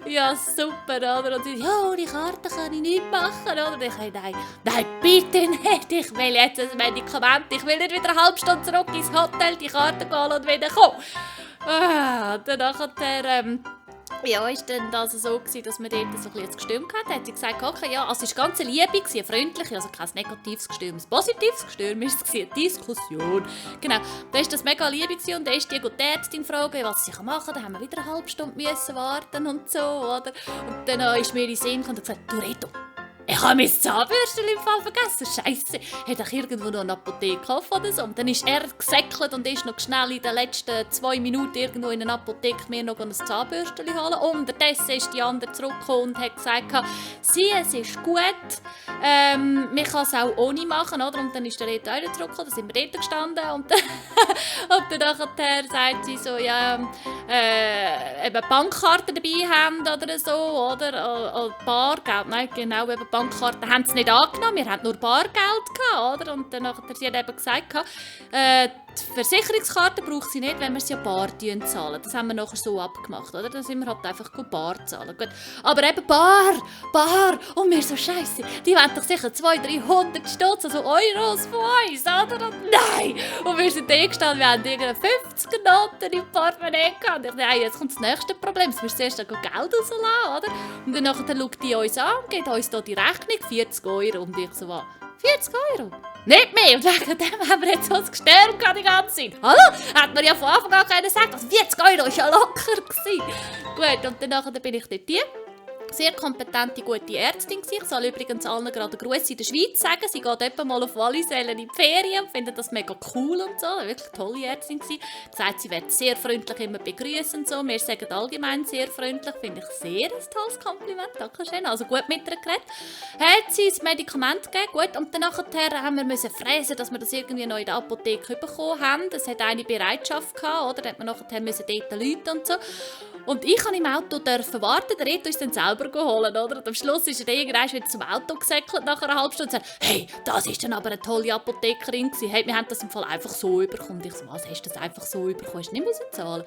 Ja, super, oder? Und sie ja, ohne Karte kann ich nicht machen, oder? Und ich nein, bitte nicht. Ich will jetzt ein Medikament. Ich will nicht wieder eine halbe Stunde zurück ins Hotel, die Karte holen und wieder kommen. Dann nachher, ja, ist dann das so gewesen, dass man dort so ein bisschen gestimmt hat. Hat sie gesagt, okay, ja, also es war ganz liebe, eine freundliche, also kein negatives Gestürm. Ein positives Gestürm war es, eine Diskussion. Genau, da war das mega liebe und dann ist die Ärztin fragen, was sie machen kann. Dann haben wir wieder eine halbe Stunde müssen warten und so, oder? Und dann ist mir in den Sinn gekommen und gesagt, du Reto, ich habe mein Zahnbürstchen im Fall vergessen. Scheisse. Hätte ich irgendwo noch eine Apotheke gekauft oder so. Und dann ist er gesäckelt und ist noch schnell in den letzten 2 Minuten irgendwo in einer Apotheke mir noch ein Zahnbürstchen holen. Unterdessen ist die andere zurückgekommen und hat gesagt, es ist gut. Man kann es auch ohne machen, oder? Und dann ist der Reto auch zurückgekommen. Dann sind wir dort gestanden und dann nachher sagt sie so, ja, eben Bankkarten dabei haben oder so, oder Bargeld. Nein, genau, eben Bankkarten haben sie nicht angenommen, wir hatten nur Bargeld gehabt, oder? Und dann hat sie eben gesagt, die Versicherungskarte braucht sie nicht, wenn wir sie ja bar zahlen. Das haben wir nachher so abgemacht, oder? Dann sind wir halt einfach bar zahlen. Gut. Aber eben bar! Und wir so, Scheisse, die wollen doch sicher 200-300 Stutz, also Euros von uns, oder? Und nein! Und wir sind da gestanden, wir haben irgendeine 50er-Noten im Portemonnaie gehabt. Und ich dachte, jetzt kommt das nächste Problem, jetzt müssen wir zuerst Geld rauslassen, oder? Und dann nachher schaut die uns an und gibt uns da die Rechnung, 40 €. Und ich so, 40 €? Nicht mehr! Und wegen dem haben wir jetzt so ein Gestürm die ganze Zeit. Hallo? Hätte man ja von Anfang an können sagen, also 40 € war ja locker gewesen. Gut, und dann bin ich dort hier. Sehr kompetente, gute Ärztin gewesen. Ich soll übrigens allen gerade einen Gruß in der Schweiz sagen. Sie geht etwa mal auf Wallisellen in die Ferien und findet das mega cool und so. Wirklich eine tolle Ärztin gewesen. Gesagt, sie wird sehr freundlich immer begrüßen und so. Wir sagen allgemein sehr freundlich. Finde ich sehr ein tolles Kompliment. Dankeschön. Also gut mit ihr geredet. Hat sie das Medikament gegeben. Gut. Und dann nachher haben wir fräsen, dass wir das irgendwie noch in der Apotheke bekommen haben. Es hat eine Bereitschaft gehabt, oder? Da hat man nachher müssen dort Leute und so. Und ich durfte im Auto warten, der Reto ist dann selber geholt, oder? Und am Schluss ist er irgendwann wieder zum Auto gesäckelt nach einer halben Stunde und sagt, hey, das ist dann aber eine tolle Apothekerin gewesen. Hey, wir haben das im Fall einfach so bekommen. Und ich so, was, hast du das einfach so bekommen? Hast du nicht müssen zahlen?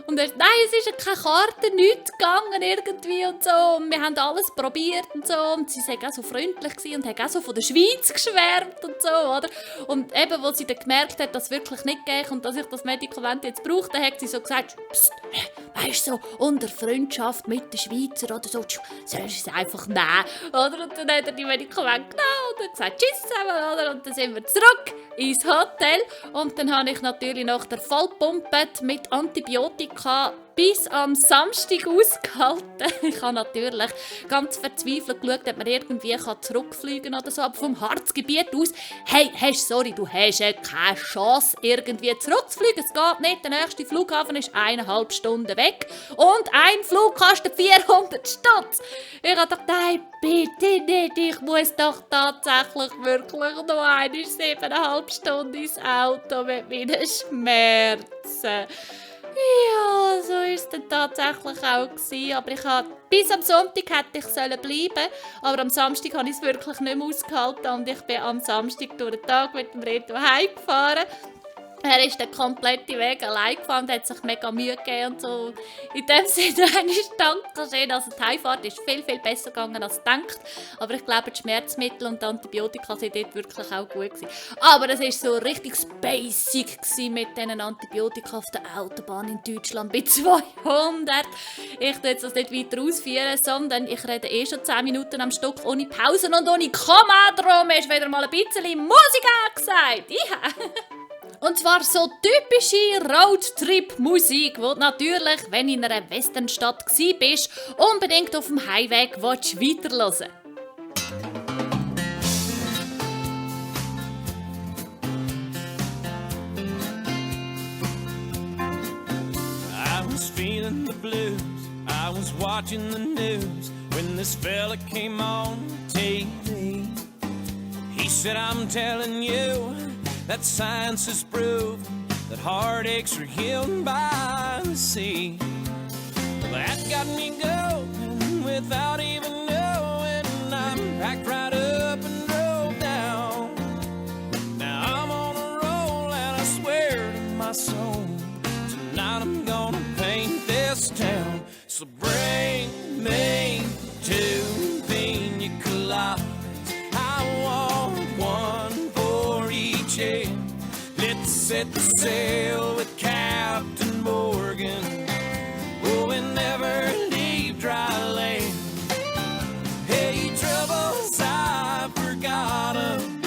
Und er sagt, nein, es ist ja keine Karte, nichts gegangen irgendwie und so. Und wir haben alles probiert und so. Und sie war auch so freundlich gewesen und hat auch so von der Schweiz geschwärmt und so, oder? Und eben, als sie dann gemerkt hat, dass es wirklich nicht geht und dass ich das Medikament jetzt brauche, dann hat sie so gesagt, psst, weißt du, so, unter Freundschaft mit den Schweizer oder so, sollst du es einfach nehmen, oder? Und dann hat er die Medikamente genommen und gesagt, tschüss zusammen, oder? Und dann sind wir zurück ins Hotel und dann habe ich natürlich nach der vollpumpet mit Antibiotika bis am Samstag ausgehalten. Ich habe natürlich ganz verzweifelt geschaut, ob man irgendwie zurückfliegen kann oder so. Aber vom Harzgebiet aus, hey, sorry, du hast ja keine Chance, irgendwie zurückzufliegen. Es geht nicht. Der nächste Flughafen ist 1,5 Stunden weg. Und ein Flug kostet 400 Stutz. Ich habe gedacht, nein, bitte nicht. Ich muss doch tatsächlich wirklich noch 7,5 Stunden ins Auto mit meinen Schmerzen. Ja, so war es dann tatsächlich auch gewesen. Aber bis am Sonntag hätte ich bleiben, aber am Samstag habe ich es wirklich nicht mehr ausgehalten und ich bin am Samstag durch den Tag mit dem Reto heimgefahren. Er ist den kompletten Weg allein gefahren und hat sich mega Mühe gegeben und so. In dem Sinne Dankeschön. Also die Heimfahrt ist viel, viel besser gegangen als gedacht. Aber ich glaube, die Schmerzmittel und die Antibiotika waren dort wirklich auch gut gewesen. Aber es war so richtig basic mit diesen Antibiotika auf der Autobahn in Deutschland bei 200. Ich tue jetzt das nicht weiter ausführen, sondern ich rede schon 10 Minuten am Stück ohne Pausen und ohne Komma. Darum ist wieder mal ein bisschen Musik angesagt. Ja. Und zwar so typische Roadtrip-Musik, die du natürlich, wenn du in einer Westernstadt bist, unbedingt auf dem Heimweg weiterhören. I was feeling the blues, I was watching the news when this fella came on TV. He said, I'm telling you that science has proved that heartaches are healed by the sea. That got me going without even knowing. I'm packed right up and drove down. Now I'm on a roll and I swear to my soul, tonight I'm gonna paint this town. So bring me 2 pina coladas. I want one for each head. Let's set the sail with Captain Morgan. Oh, and never leave dry land. Hey, troubles, I forgot 'em.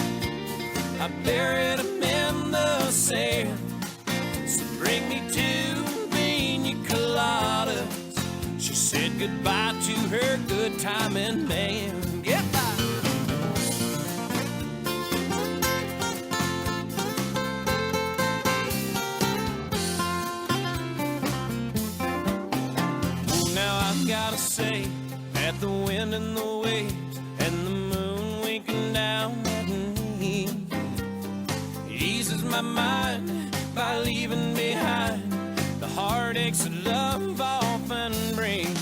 I buried 'em in the sand. So bring me 2 pina coladas. She said goodbye to her good timing man. Goodbye. Gotta say, at the wind and the waves and the moon winking down at me, eases my mind by leaving behind the heartaches that love often brings.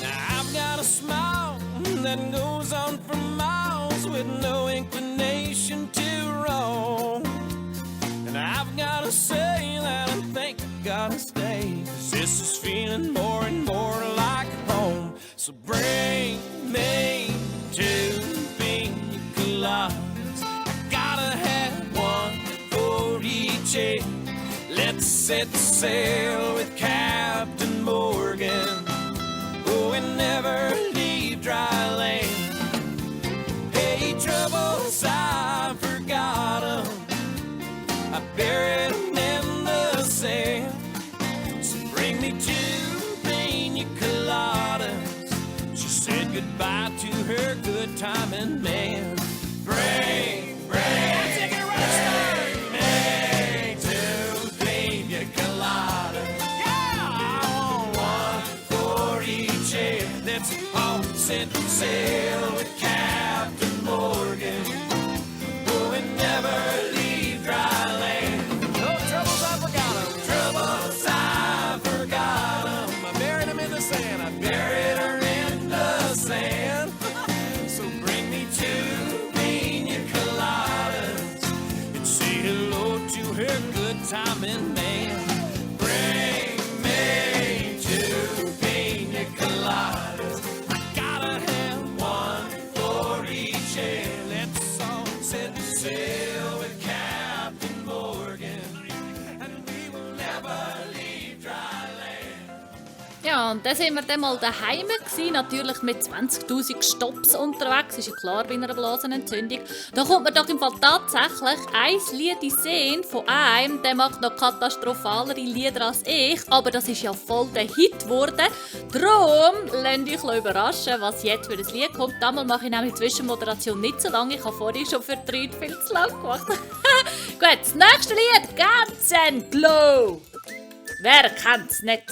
Now I've got a smile that goes on for miles with no inclination to roam, and I've gotta say that I think I gotta stay, 'cause this is feeling more and more like home. So bring me 2 pina coladas. I gotta have one for each head. Let's set sail with Captain Morgan. Oh, and never leave dry land. Hey, troubles, I forgot 'em. I buried 'em in the sand. So bring me 2 pina coladas. She to her good timing man. Bring Antigua rockstar me to Pina Colada. Yeah, I want one for each head. Let's all set sail with Captain Morgan. We'll never leave dry land. No troubles, I forgot 'em. Troubles, I forgot 'em. I buried 'em in the sand. I buried her in the sand. So bring me two pina coladas and say hello to her good timing man. Bring me two pina coladas. I gotta have one for each head. Let's all set sail with Captain Morgan, and we will never leave dry land. Ja, und dann sind wir dann mal daheim gewesen, natürlich mit 20'000 Stops unterwegs, ist ja klar bei einer Blasenentzündung. Da kommt mir doch im Fall tatsächlich ein Lied in Sinn von einem, der macht noch katastrophalere Lieder als ich, aber das ist ja voll der Hit geworden. Darum lasst euch überraschen, was jetzt für ein Lied kommt. Damals mache ich nämlich die Zwischenmoderation nicht so lange, ich habe vorhin schon für die Leute viel zu lang gemacht. Gut, das nächste Lied, Katzenklo. Wer kennt's nicht?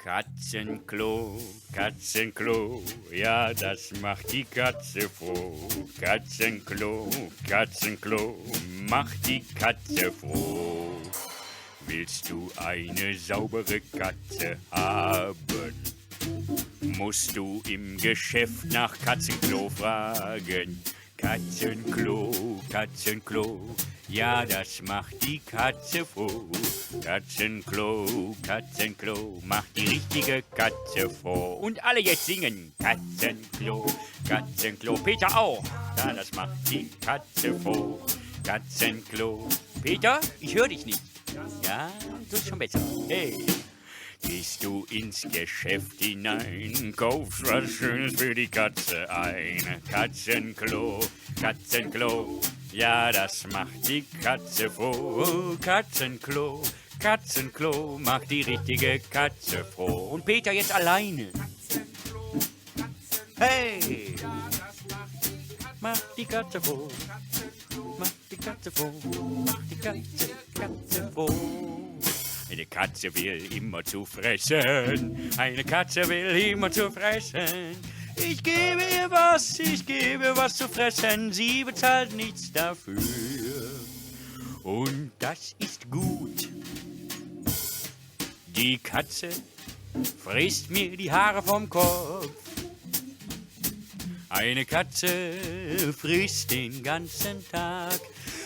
Katzenklo, Katzenklo, ja, das macht die Katze froh. Katzenklo, Katzenklo, macht die Katze froh. Willst du eine saubere Katze haben, musst du im Geschäft nach Katzenklo fragen. Katzenklo, Katzenklo, ja, das macht die Katze froh. Katzenklo, Katzenklo, macht die richtige Katze froh. Und alle jetzt singen. Katzenklo, Katzenklo, Peter auch. Ja, das macht die Katze froh. Katzenklo. Peter, ich höre dich nicht. Ja, das ist schon besser. Hey. Gehst du ins Geschäft hinein, kaufst was Schönes für die Katze ein. Katzenklo, Katzenklo, ja, das macht die Katze froh. Katzenklo, Katzenklo, macht die richtige Katze froh. Und Peter jetzt alleine. Hey! Macht die Katze froh, macht die Katze froh, macht die Katze froh. Eine Katze will immer zu fressen, eine Katze will immer zu fressen. Ich gebe ihr was zu fressen, sie bezahlt nichts dafür. Und das ist gut. Die Katze frisst mir die Haare vom Kopf. Eine Katze frisst den ganzen Tag.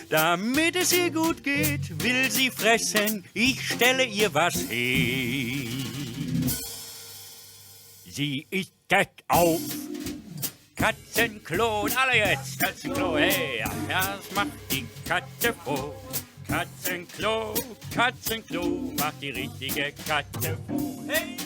Damit es ihr gut geht, will sie fressen, ich stelle ihr was hin. Sie isst auf. Katzenklo, und alle jetzt, Katzenklo, hey, ja, das macht die Katze froh. Katzenklo, Katzenklo, macht die richtige Katze froh, hey.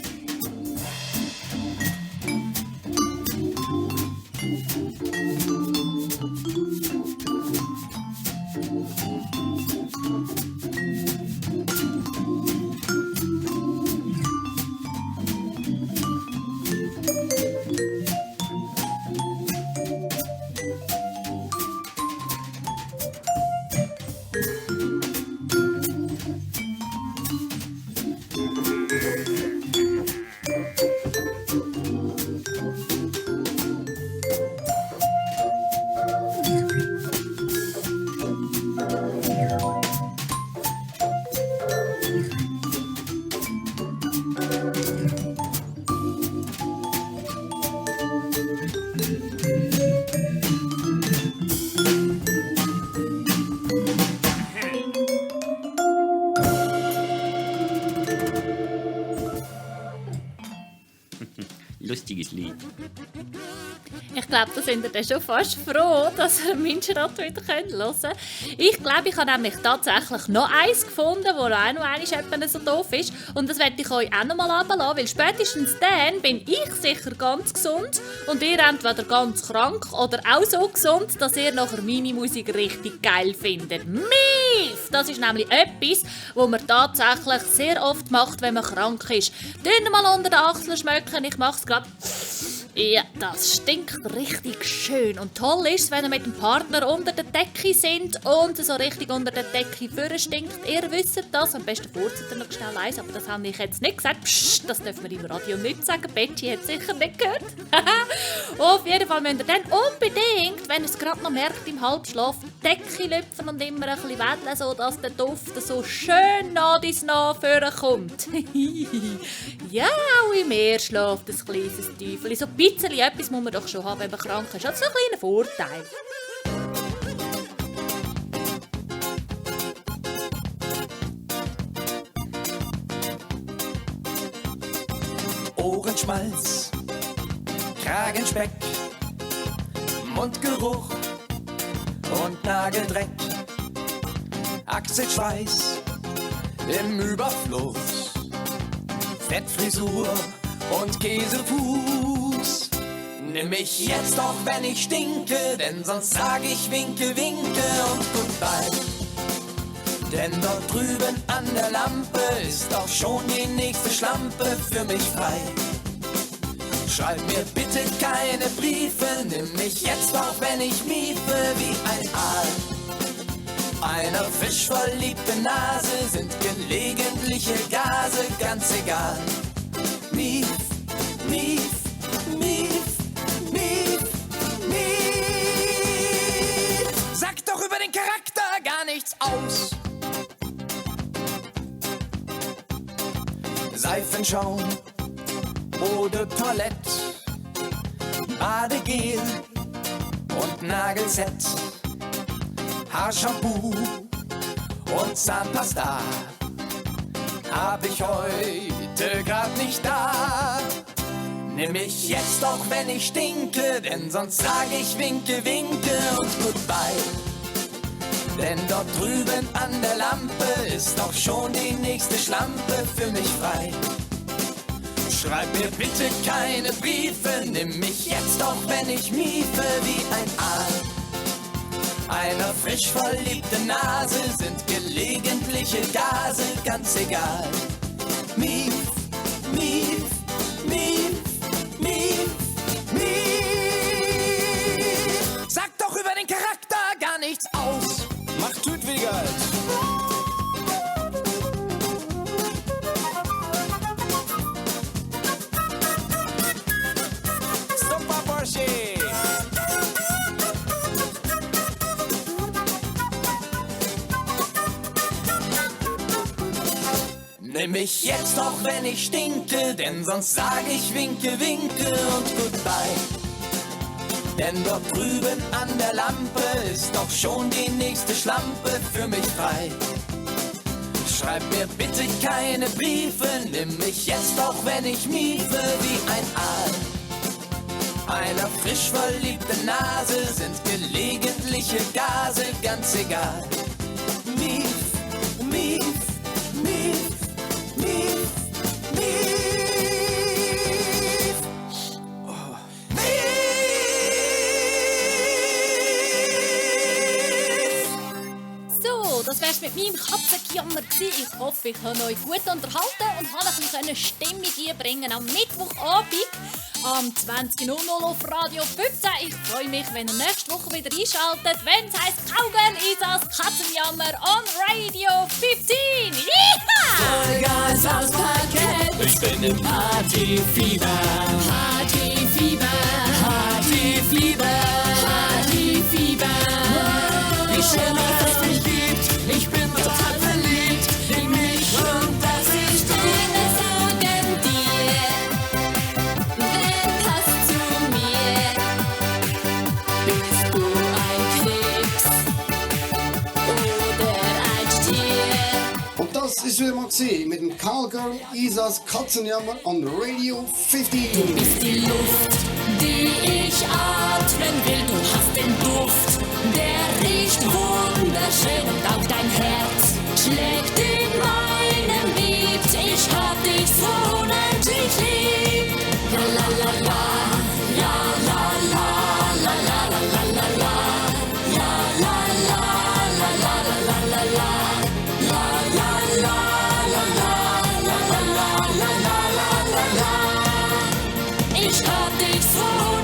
Lustiges Lied. Ich glaube, da sind ihr schon fast froh, dass ihr Minschrat wieder hören könnt. Ich glaube, ich habe nämlich tatsächlich noch eins gefunden, das auch noch einmal so doof ist. Und das werde ich euch auch noch mal runterlassen, weil spätestens dann bin ich sicher ganz gesund und ihr entweder ganz krank oder auch so gesund, dass ihr nachher meine Musik richtig geil findet. Mief! Das ist nämlich etwas, was man tatsächlich sehr oft macht, wenn man krank ist. Dünn mal unter den Achseln schmecken, ich mache es gerade. Ja, das stinkt richtig schön. Und toll ist es, wenn ihr mit dem Partner unter der Decke sind und so richtig unter der Decke vorne stinkt. Ihr wisst das. Am besten furzt ihr noch schnell eins, aber das habe ich jetzt nicht gesagt. Psst, das dürfen wir im Radio nicht sagen. Betty hat es sicher nicht gehört. Auf jeden Fall müsst ihr dann unbedingt, wenn ihr es gerade noch merkt, im Halbschlaf die Decke lüpfen und immer ein bisschen wedeln, sodass der Duft so schön nah ins Nah vorkommt. Ja, auch im Meer schläft ein kleines Teufel. So ein bisschen etwas muss man doch schon haben, wenn man krank ist. Das ist so ein kleiner Vorteil. Ohrenschmalz, Kragenspeck, Mundgeruch und Nageldreck, Achselschweiß im Überfluss, Fettfrisur und Käsefuß. Nimm mich jetzt auch, wenn ich stinke, denn sonst sag ich winke, winke und goodbye. Denn dort drüben an der Lampe ist auch schon die nächste Schlampe für mich frei. Schreib mir bitte keine Briefe, nimm mich jetzt auch, wenn ich miefe wie ein Aal. Einer fischverliebten Nase sind gelegentliche Gase ganz egal. Mief, mief, mief, mief, mief. Sag doch über den Charakter gar nichts aus. Seifenschaum, Eau de Toilette, Badegel und Nagelset, Haarshampoo und Zahnpasta hab ich heute grad nicht da. Nimm mich jetzt auch, wenn ich stinke, denn sonst sag ich winke, winke und goodbye. Denn dort drüben an der Lampe ist auch schon die nächste Schlampe für mich frei. Schreib mir bitte keine Briefe, nimm mich jetzt auch, wenn ich miefe wie ein Aal. Einer frisch verliebten Nase sind gelegentliche Gase ganz egal. Mief, mief, mief, mief, mief. Sag doch über den Charakter gar nichts aus. Macht Tütwigert. Super Porsche. Nimm mich jetzt auch, wenn ich stinke, denn sonst sag ich winke, winke und goodbye. Denn dort drüben an der Lampe ist doch schon die nächste Schlampe für mich frei. Schreib mir bitte keine Briefe, nimm mich jetzt auch, wenn ich miefe wie ein Aal. Einer frisch verliebten Nase sind gelegentliche Gase ganz egal. Mief, mief, mief, mief, mief. Oh. So, das wär's mit meinem Katzengejammer gewesen. Ich hoffe, ich habe euch gut unterhalten und habe ein bisschen Stimmung einbringen am Mittwochabend am 20.00 auf Radio 15. Ich freue mich, wenn ihr nächste Woche wieder einschaltet, wenn es heisst Cowgirl Isas Katzenjammer on Radio 15. Vollgas aufs Parkett. Ich bin im Partyfieber. Partyfieber. Partyfieber. Partyfieber. Wie schön, dass es mich gibt. Ich bin total verliebt in mich und das ist du. Sagen dir, wer passt zu mir? Bist du ein Krebs oder ein Stier? Und das ist wieder mal gewesen mit dem Cowgirl Isas Katzenjammer on Radio 15. Du bist die Luft, die ich atmen will. Du hast den Duft, der riecht wunderschön und auch dein Herz schlägt in meinem Beat. Ich hab dich so unendlich lieb. La la la la, la la la, la la la la la la, la la la, la la la la la la, la la la, la la la la la la la la la. ich hatte dich so